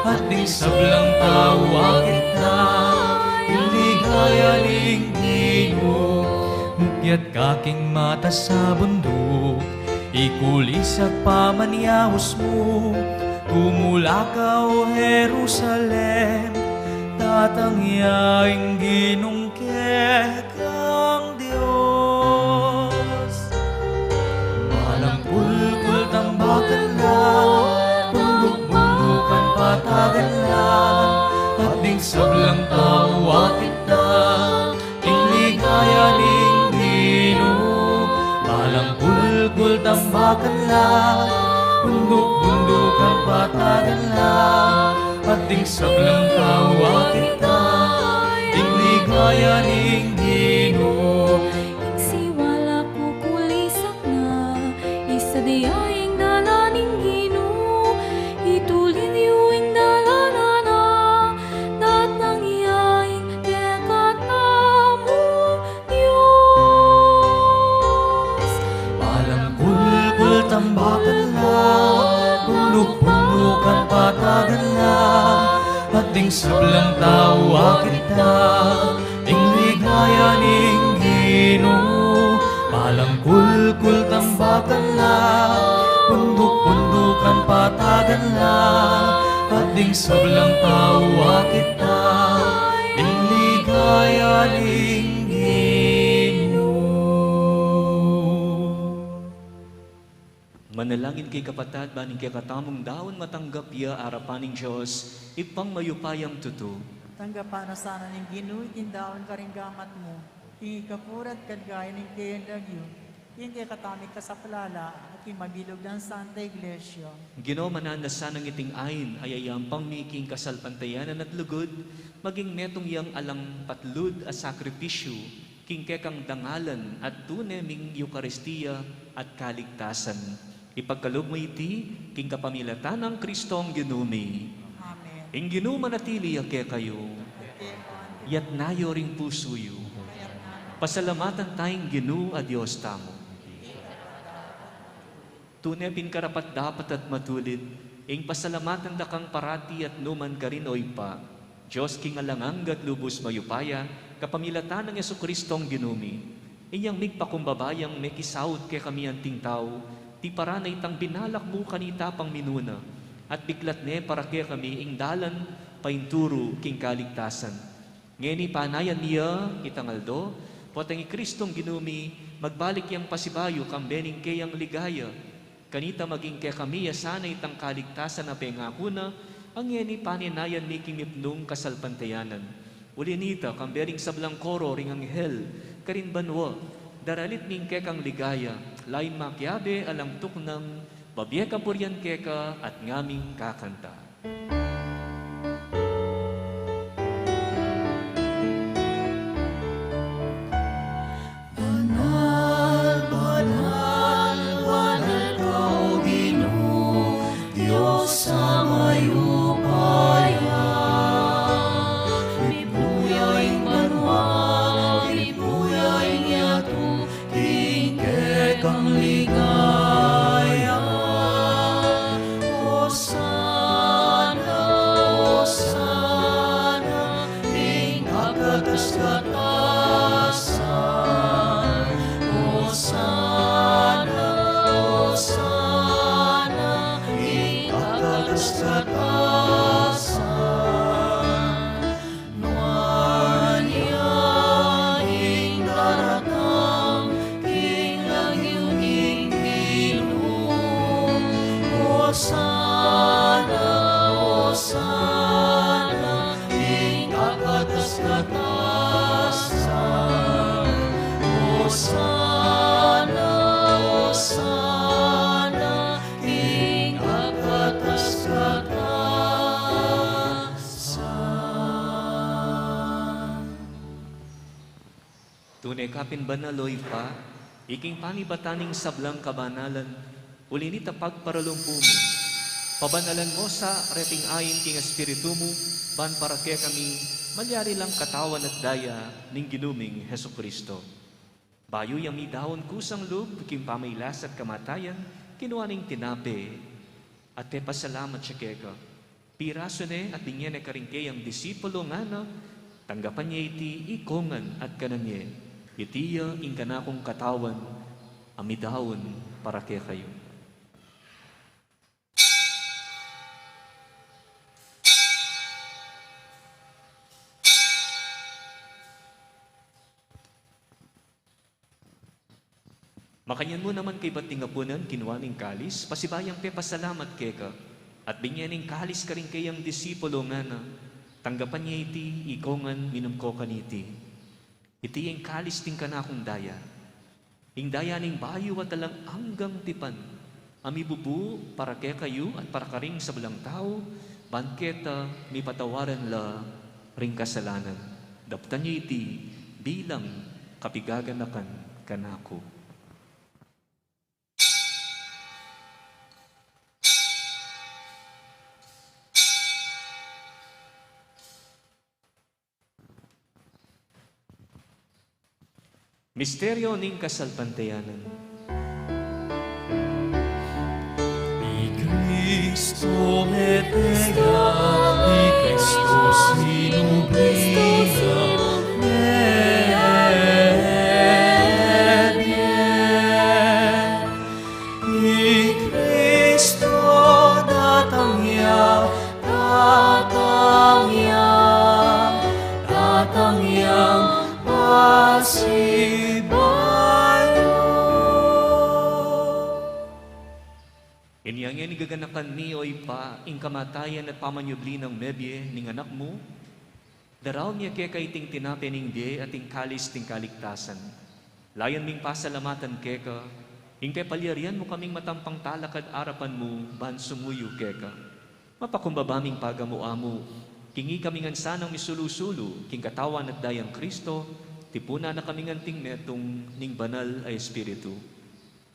at ding sablang tau akit da ing ligaya ning Ginu. Mukyat ka king matas a bunduk, ikulisak pamaniyaus mu, tumula ka, O Jerusalem, datang ya ing Ginung kekang Dios. Balang kulkul tambakan la, bunduk-bundukan Sablang tau akit da ing ligaya ning Ginu, balang kulkul tambakan la, bunduk-bundukan patagan la, at ding sablang tau akit da ing ligaya ning Ginu. Ing siwala ku kulisak na, isa da ya ing dalan ning Ginu, itulid yu ing dalan na, datang ya ing kekatamung Dios. Balang kulkul tambakan la, bunduk-bundukan patagan la, at ding sablang tau akit da ing ligaya ning Ginu. Balang kulkul tambakan la, bunduk-bundukan patagan la, at ding sablang tau akit da ing ligaya ning Ginu. Manalangin kayu, kapatad, ban ing kekatamung daun matanggap ya arapan ning Dios, Ibpang mayupayang tutu. Tanggapan na sana ning Ginu iting daun karing gamat mu, king ikapuri at kaligaya ning keyang lagyu, king kekatamung kasaplalan, at king mabilug nang Santa Iglesia. Ginu, mananu na sanang iting ain a yayampang mi king kasalpantayanan at lugud, maging metung yang alang patlud a sakripisyu, king kekang dangalan at tune ming Eukaristia at kaligtasan. Ipagkalub mu iti king kapamilatan nang Kristong Ginu mi. Amen. Ing Ginu manatili ya kekayu. Yatna yu ring pusu yu. Pasalamatan taya ing Ginu a Dios tamu. Tune pin karapat-dapat at matulid ing pasalamatan da kang parati at nukaman karin, o Ibpa, Dios king alang angga at lubus mayupaya, kapamilatan nang Jesukristong Ginu mi. Inyang migpakumbaba yang mekisaut kekami anting tau, tiparan na itang binalak mu kanita pang minuna, at biklat ne para kekami ing dalan painturu king kaligtasan. Ngeni panayan mi ya itang aldo, potang i Kristong Ginu mi magbalik yang pasibayu kambe ning keyang ligaya. Kanita maging kekami ya sana itang kaligtasan a pengaku na, a ngeni panenayan mi king mipnung kasalpantayanan. Uli nita, kambe ring sablang koro ring anghel karin banua, daralit mi ing kekang ligaya, lain makiabe alang tuknang, babie kapurian keka at ngaming kakanta. Banal, banal, banal ka, O Ginu, Dios a mayupaya. Mipuya ing banua, mipuya ing yatu, king kekang ligaya. Hosana, Hosana, king kakatas-katasan. Hosana, Hosana, king kakatas-katasan. Nuan ya ing daratang king lagyu ning Ginu. Hosana, Hosana, king kakatas-katasan. Hosana, Hosana, king kakatas-katasan. Tune ka pin banal, o Ibpa, iking panibatan ning sablang kabanalan, uli nita pagparalumpu mu. Pabanalan mu sa reting ain king Espiritu mu, ban para kekami malyari lang katawan at daya ning Ginu ming Jesucristo. Bayu yang midaun kusang lub king pamailas at kamatayan, kinua ne ing tinape, at pepasalamat ya keka. Pirasu ne at binye ne karing keyang disipulu, ngana, tanggapan ye iti ikongan at kanan ye, iti ya ing kanakung katawan a midaun para kekayu. Makanyan mu naman kaybat ding apunan, kinua ne ing kalis, pasibayu yang pepasalamat keka, at binye ne ing kalis karing keyang disipulu, ngana, Tanggapan ye iti, ikongan minum ko kaniti. Iti ing kalis ning kanakung daya, ing daya ning bayu at alang anggang tipan, a mibubu para kekayu at para karing sablang tau, ban keta mipatawaran la ring kasalanan. Daptan ye iti bilang kapigaganakan kanaku. Misteryo ning kasalpantayanan. I Kristo mete ya, i Kristo sinubli na, mebie. I Kristo datang ya, datang ya, datang yang pasibayu. Inya ngeni gaganakan mi, o Ibpa, ing kamatayan at pamanyubli nang mebie ning Anak mu, daraun mi keka iting tinape ning bie at ing kalis ning kaligtasan. Layan ming pasalamatan keka ing pepalyarian mu kaming matampang talakad arapan mu ban sumuyu keka. Mapakumbaba ming pagamu-amu king ikami ngan sanang misulu-sulu king katawan at dayang Kristo, tipunan na kaming anting metung ning Banal a Espiritu.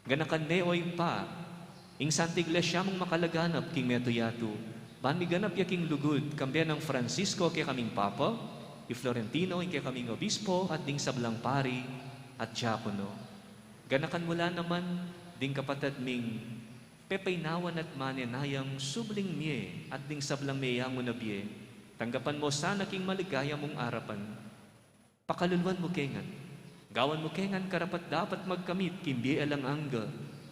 Ganakan me, o Ibpa, ing Santa Iglesia mung makalaganap king metung yatu, ban miganap ya king lugud, kambe nang Francisco a kekaming Papa, i Florentino ing kekaming Obispo, at ding sablang pari at diakono. Ganakan mu la naman ding kapatad ming pepainawan at manenayang subling mie at ding sablang meyangu na bie. Tanggapan mu sana king maligaya mung arapan. Pakaluluan mu ke ngan. Gawan mu ke ngan karapat-dapat magkamit king bie alang angga,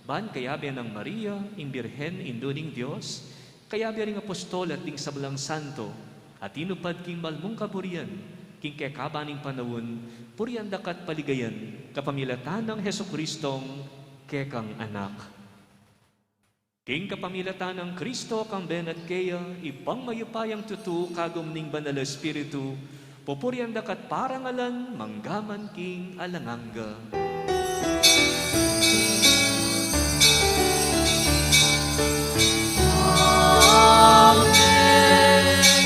ban kayabe nang Maria, ing Birhen, Indu ning Dios, kayabe ring apostol at ding sablang santo a tinupad king banal mung kaburian king kekaban ning panaun, purian da ka at paligayan kapamilatan nang Jesucristong kekang Anak. King kapamilatan nang Kristo, kambe na at keya, Ibpang mayupayang tutu, kagum ning Banal a Espiritu, pupurian da ka at parangalan mangga man king alang angga. Amen.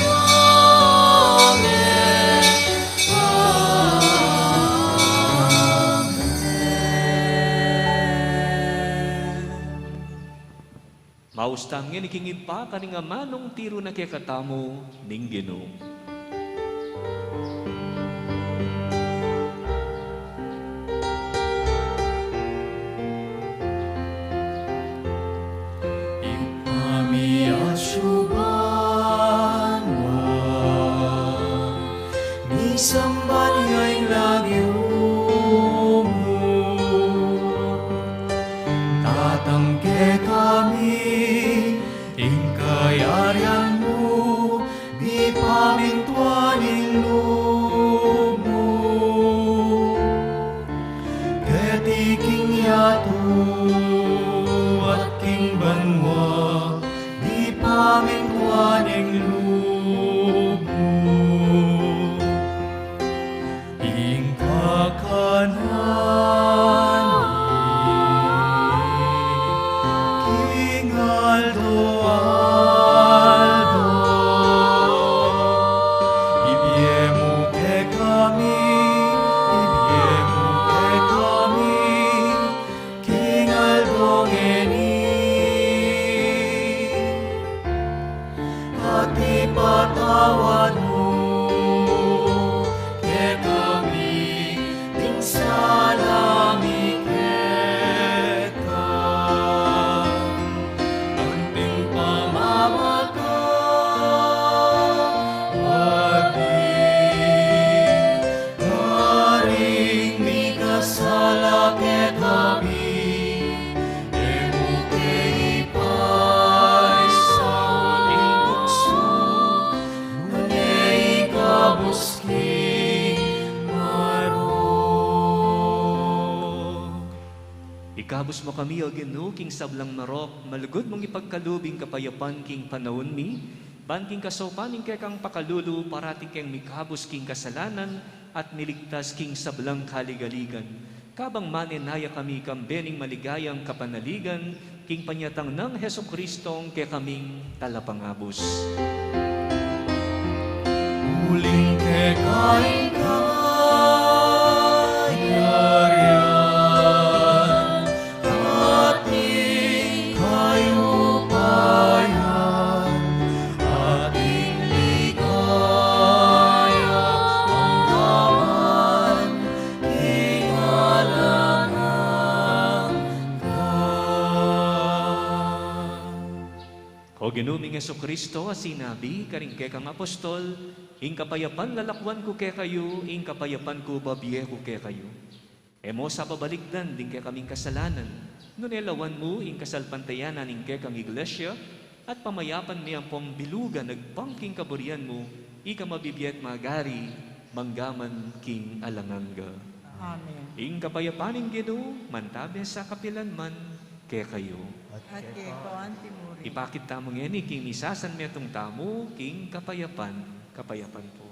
Amen. Amen. Maus tamu ngeni king Ibpa karing amanung tiru na kekatamu ning Ginu. Ibpa mi atsu ka banua, misamban ya ing lagyu mu, datang kekami ing kayarian mu, mipamintuan ing lub mu keti king yatu at king banua, mipamintuan ing lub mu. Ing kakanan mi king aldo-aldo, ibie mu kekami, ibie mu kekami king aldo ngeni. At ipatawad mu kekami ding sala mi keka, anting pamamatawad mi karing mikasala kekami. E mu ke ipaisaul king tuksu, nune ikabus king marok. Ikabus mu kami, O Ginu, king sablang marok, malugud mung ipagkalub ing kapayapan king panaun mi, Ban king kasaupan ning kekang pakalulu, parati keng mikabus king kasalanan at miligtas king sablang kaligaligan. Kabang manenaya kami kambe ning maligayang kapanaligan, king panyatang nang Jesucristong kekaming Talapangabus. Uling keka ing kayarian, at ing kayupayan, at ing ligaya, angga man king alang angga. O Ginu ming Jesucristo, a sinabi karing kekang apostol, ing kapayapan lalakwan ku kekayu, ing kapayapan ku babie ku kekayu. E mu sa babalikdan ding kekaming kasalanan, nune lawan mu ing kasalpantayanan ning kekang Iglesia, at pamayapan me ampong bilugan agpang king kaburian mu, ika a mabibie at magari, mangga man king alang angga. Amen. Ing kapayapan ning Ginu, mantabe sa kapilan man kekayu. At keka anti mu rin. Ipakit tamu ngeni king misasanmetung tamu king kapayapan, kapayapan pu.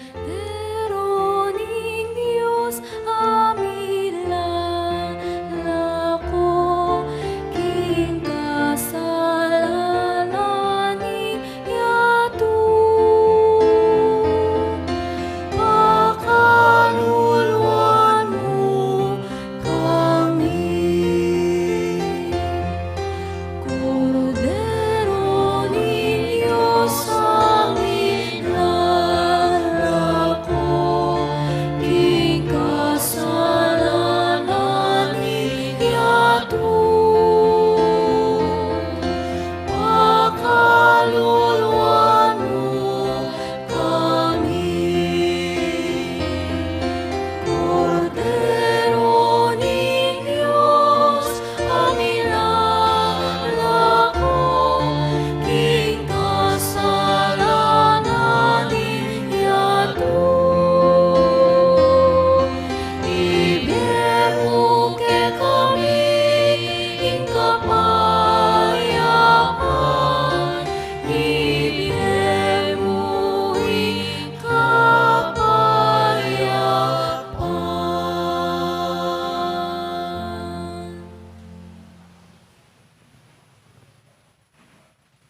Kordero ning Dios, a milalako king kasalanan ning yatu. Pakaluluan mu kami. Kordero ning Dios, a milalako king kasalanan ning yatu. Pakaluluan mu kami. Kordero ning Dios, a milalako king kasalanan ning yatu. Ibie mu kekami ing kapayapan, ibie mu ing kapayapan.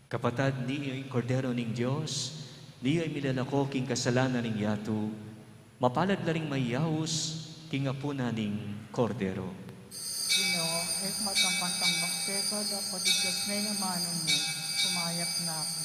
Kapatad, ini ing Kordero ning Dios, ini ing milalako king kasalanan ning yatu. Mapalad la ring mayaus king apunan ning Kordero. Ginu, e ku matampang-tampang keka, dapot igkas ne ing amanu mu, sumayap na ku.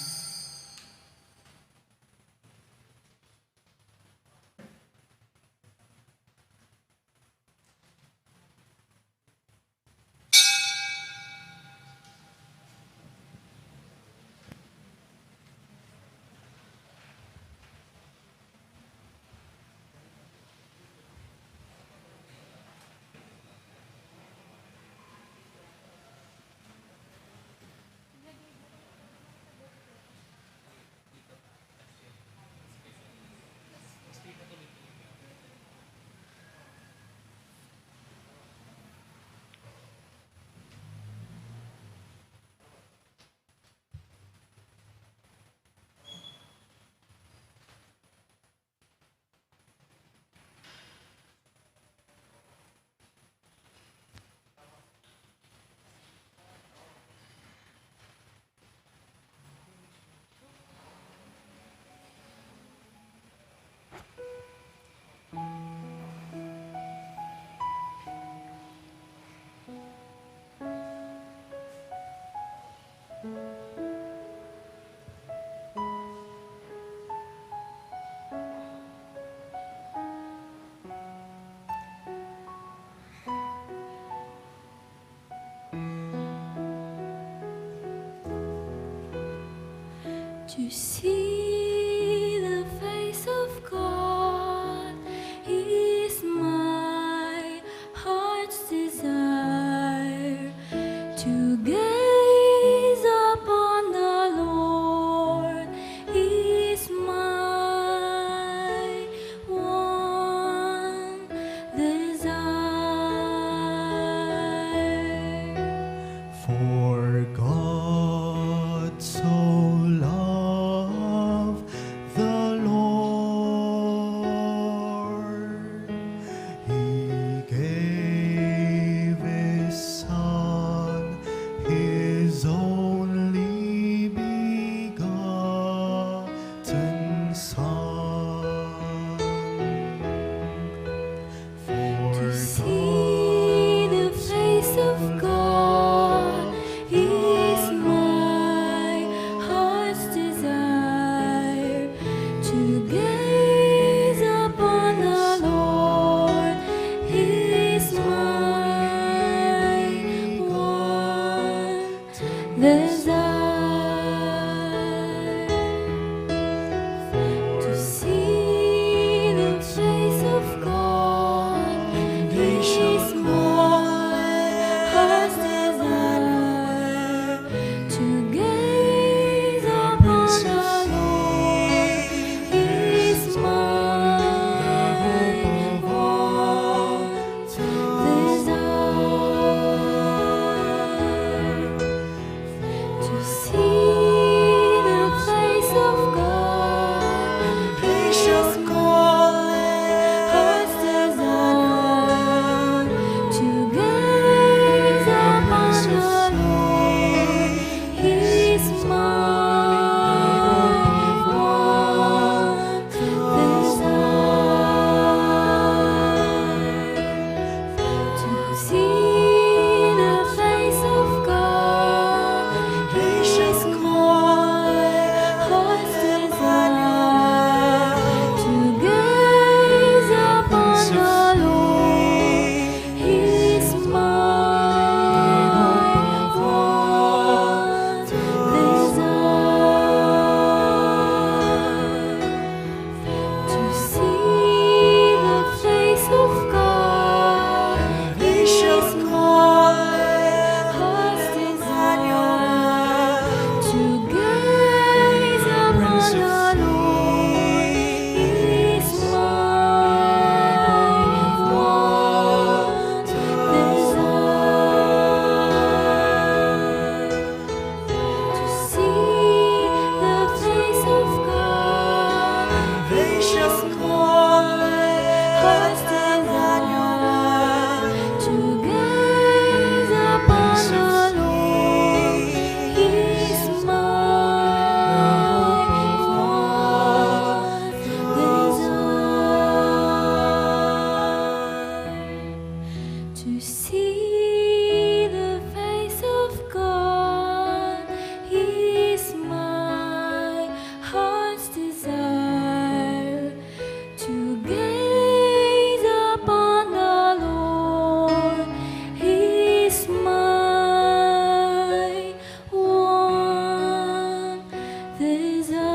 To see the face of God is my heart's desire. To gaze upon the Lord is my one My one desire to see the face of God. This is my heart's desire, to gaze upon the Lord. He's my one desire, to see the face of God. This is my heart's desire, to gaze upon the Lord. He's my one desire, to see the face of God. This is my heart's desire, to gaze upon the Lord. He's my one desire, to see the face of God. He's my heart's desire, to gaze upon the Lord. He's my one desire.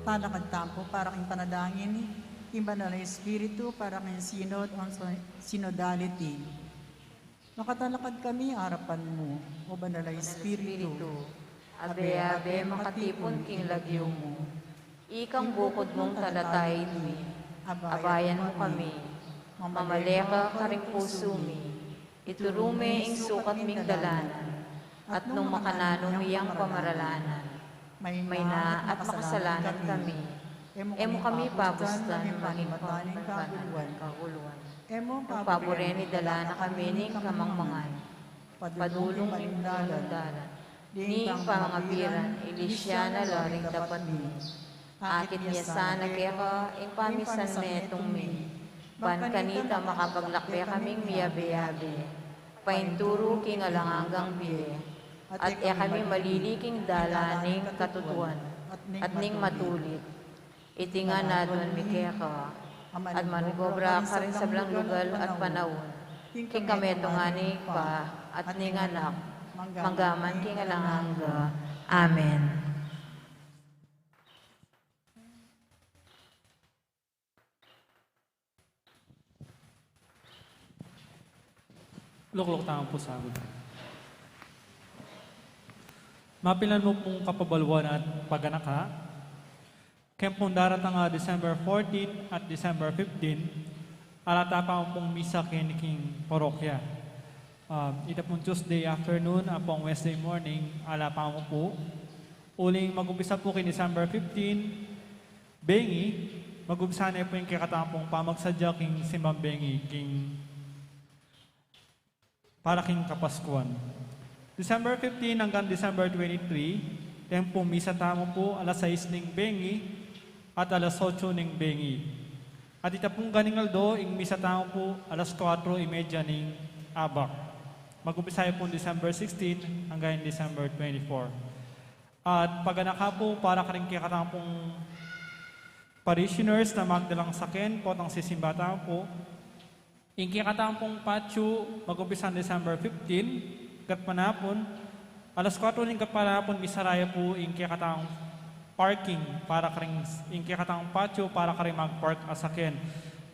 Talakad tamu pu para king panalangin king Banal a Espiritu, para king Synod on Synodality. Makatalakad kami arapan mu, O Banal a Espiritu. Abe-abe makatipun king lagyu mu. Ikang bukud mung talatayin mi, abayan mu kami. Mamale ka karing pusu mi. Ituru me ing sukat ming dalanan, at nung makananu mi yang pamaralanan, mayna at makasalanan kami, e mu kami pabustan maging pamban ning kaguluan. Nung paburi ni, dala na kami ning kamangmangan, padulung ning dalan, ning pamangapiran, ilisya na la ring dapat mi. Akit mi sana keka ing pamisanmetung mi, ban kanita makapaglakbe kaming miyabe-yabe, paintulu king alang anggang bie, at e kami malili king dalan ning katutuan at ning matulid. Iti ngan aduan mi keka, at manugobra ka karing sablang lugal at panaun, king kametungan ning Ibpa, at ning Anak, manggaman king alang angga. Amen. Lukluk tamu pu sa agud. Mapilan mu pung kapabaluan at paganaka, keng pung daratang a December fourteen at December fifteen, ala ta pa mu pung misa keni king parokya. Um, ita pung Tuesday afternoon ampong Wednesday morning, ala pa mu pu. Uling mag-umpisa pu king December fifteen, bengi, mag-umpisa ne pu ing kekatamu pung pamagsadya king simbang bengi, king para king Kapaskuan. December fifteen anggang December twenty-three, ing pung misa tamu pu alas sais ning bengi at alas otso ning bengi. At ita pung ganing aldo, ing misa tamu pu alas kuatro y media ning abak. Mag-umpisa ya pung December sixteen anggang December twenty-four. At paganaka pu para karing kekatamu pung parishioners na magdalang saken potang sisimba tamu pu. Ing kekatamu pung patio, mag-umpisa December fifteen, gatpanapun, alas kuatro ning gatpanapun, misara ya pu ing kekatamu pung parking para karing, ing kekatamu pung patio para karing magpark a saken.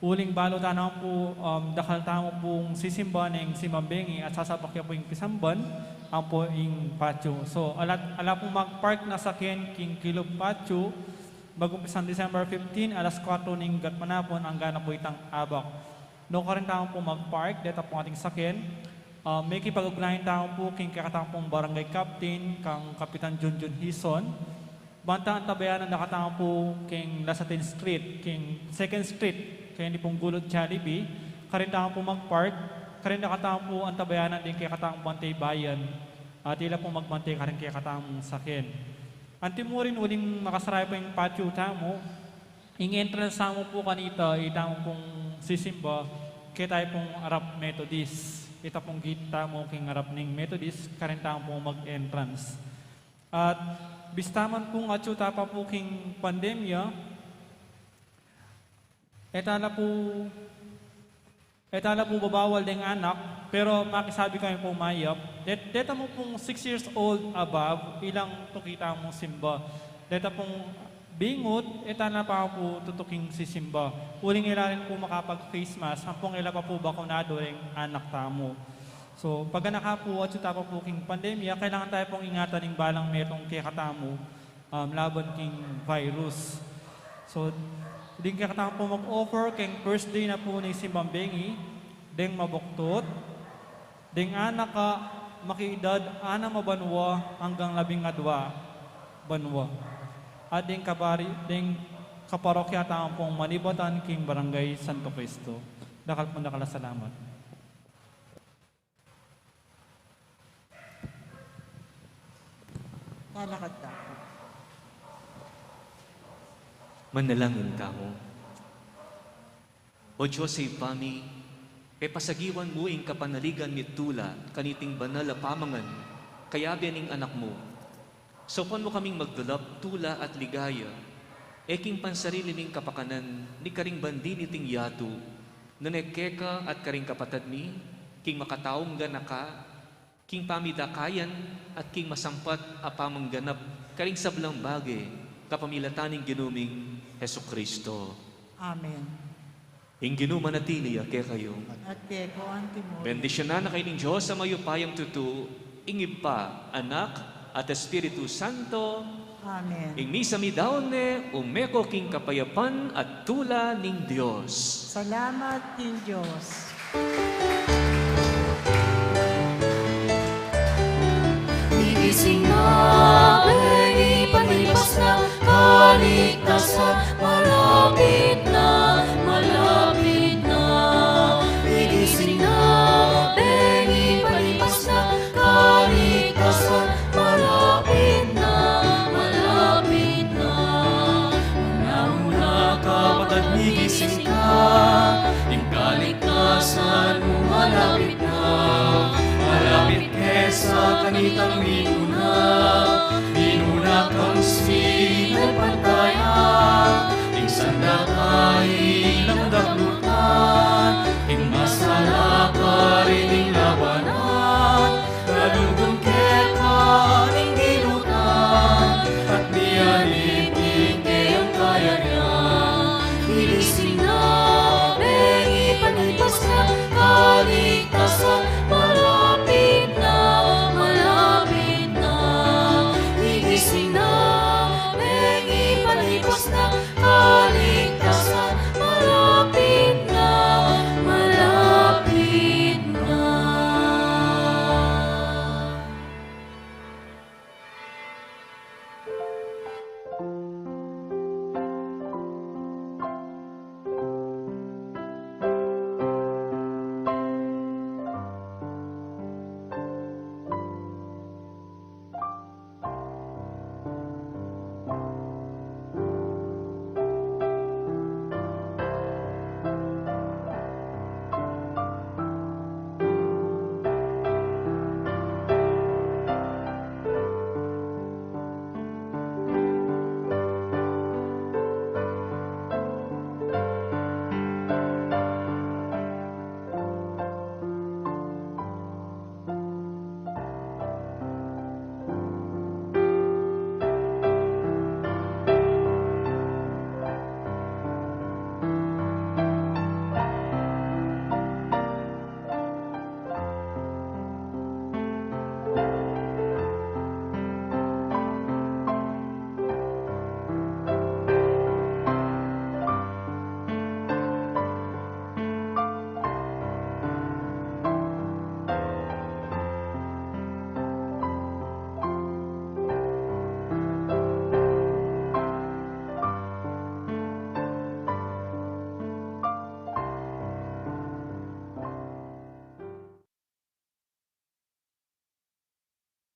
Uling balu tana pu, um, dakal tamu pung sisimba ning simbang bengi at sasabak ya pu ing pisamban ampo ing patio. So, ala, ala pung magpark na saken king kilub patio, mag-umpisa December fifteen, alas kuatro ning gatpanapun, angga na pu itang abak. Nukarin tamu pung magpark deta pung ating saken, ah, mekipag-ugnayan tamu pu king kekatamu pung barangay captain, kang Kapitan Junjun Hison. Ban tang antabayanan da katamu pu king Lasatin Street, king Second Street, keni pung gulu Jollibee, karin tamu pu magpark. Karin na katamu pu antabayanan ding kekatamung bantay bayan, at ila pung magbantay karing kekatamung saken. Antimurin, uling makasaraya pu ing patyu tamu, ing entrance tamu pu kanita, itamu pung sisimba, keta pung arap Methodist. Ita pung gate tamu king arap ning Methodist, karin tamu pung mag-entrance. At bista man pung atyu ta pa pu king pandemya, e ta la pu, e ta la pu babawal deng anak, pero makisabi kami pu mayap, det-, deta mu pung six years old above, ilang tuki tamung simba. Deta pung bingut, e ta na pa pu tutuking sisimba. Uling e la rin pu makapag-face mask, ampong e la pa pu bakunadu ing anak tamu. So, pag anak pu, atyu ta pa pu king pandemya, kailangan tamu pung ingatan ing balang metung kekatamu, um, laban king virus. So, ding kekatamu pu mag-offer king first day na pu ning simbang bengi, deng mabuktut, deng anak a makiedad anam a banua anggang labing adua banua. At deng kabari-, deng kaparokya tamu pung manibatan king Barangay Santo Cristo. Dakal pung dakal a salamat. Lalakad tamu. Manalangin tamu. O Dios a Ibpa mi, pepasagiwan mu ing kapanaligan mi tula kaniting banal a pamangan, kayabe ning Anak mu. Saupan mu kaming magdulap tula at ligaya, e king pansarili ming kapakanan ni karing bandi niting yatu, nune keka at karing kapatad mi, king makataung ganaka, king pamidakayan at king masampat a pamangganap karing sablang bage, kapamilatan ning Ginu ming Jesucristo. Amen. Ing Ginu manatili ya kekayu. At keka antimurin. Bendisyunan na kayu ning Dios a mayupayang tutu, ing Ibpa, Anak, at Espiritu Santo. Amen. Ing misa mi daun ne, ume ko king kapayapan at tula ning Dios. Salamat king Dios. Migising na, bengi palipas na, kaligtasan malapit na, malapit na. Migising na, bengi palipas na, kaligtasan malapit na, malapit na. Una-una, kapatad, migising ka, ing kaligtasan mu malapit na, malapit ke sa kanitang mituna.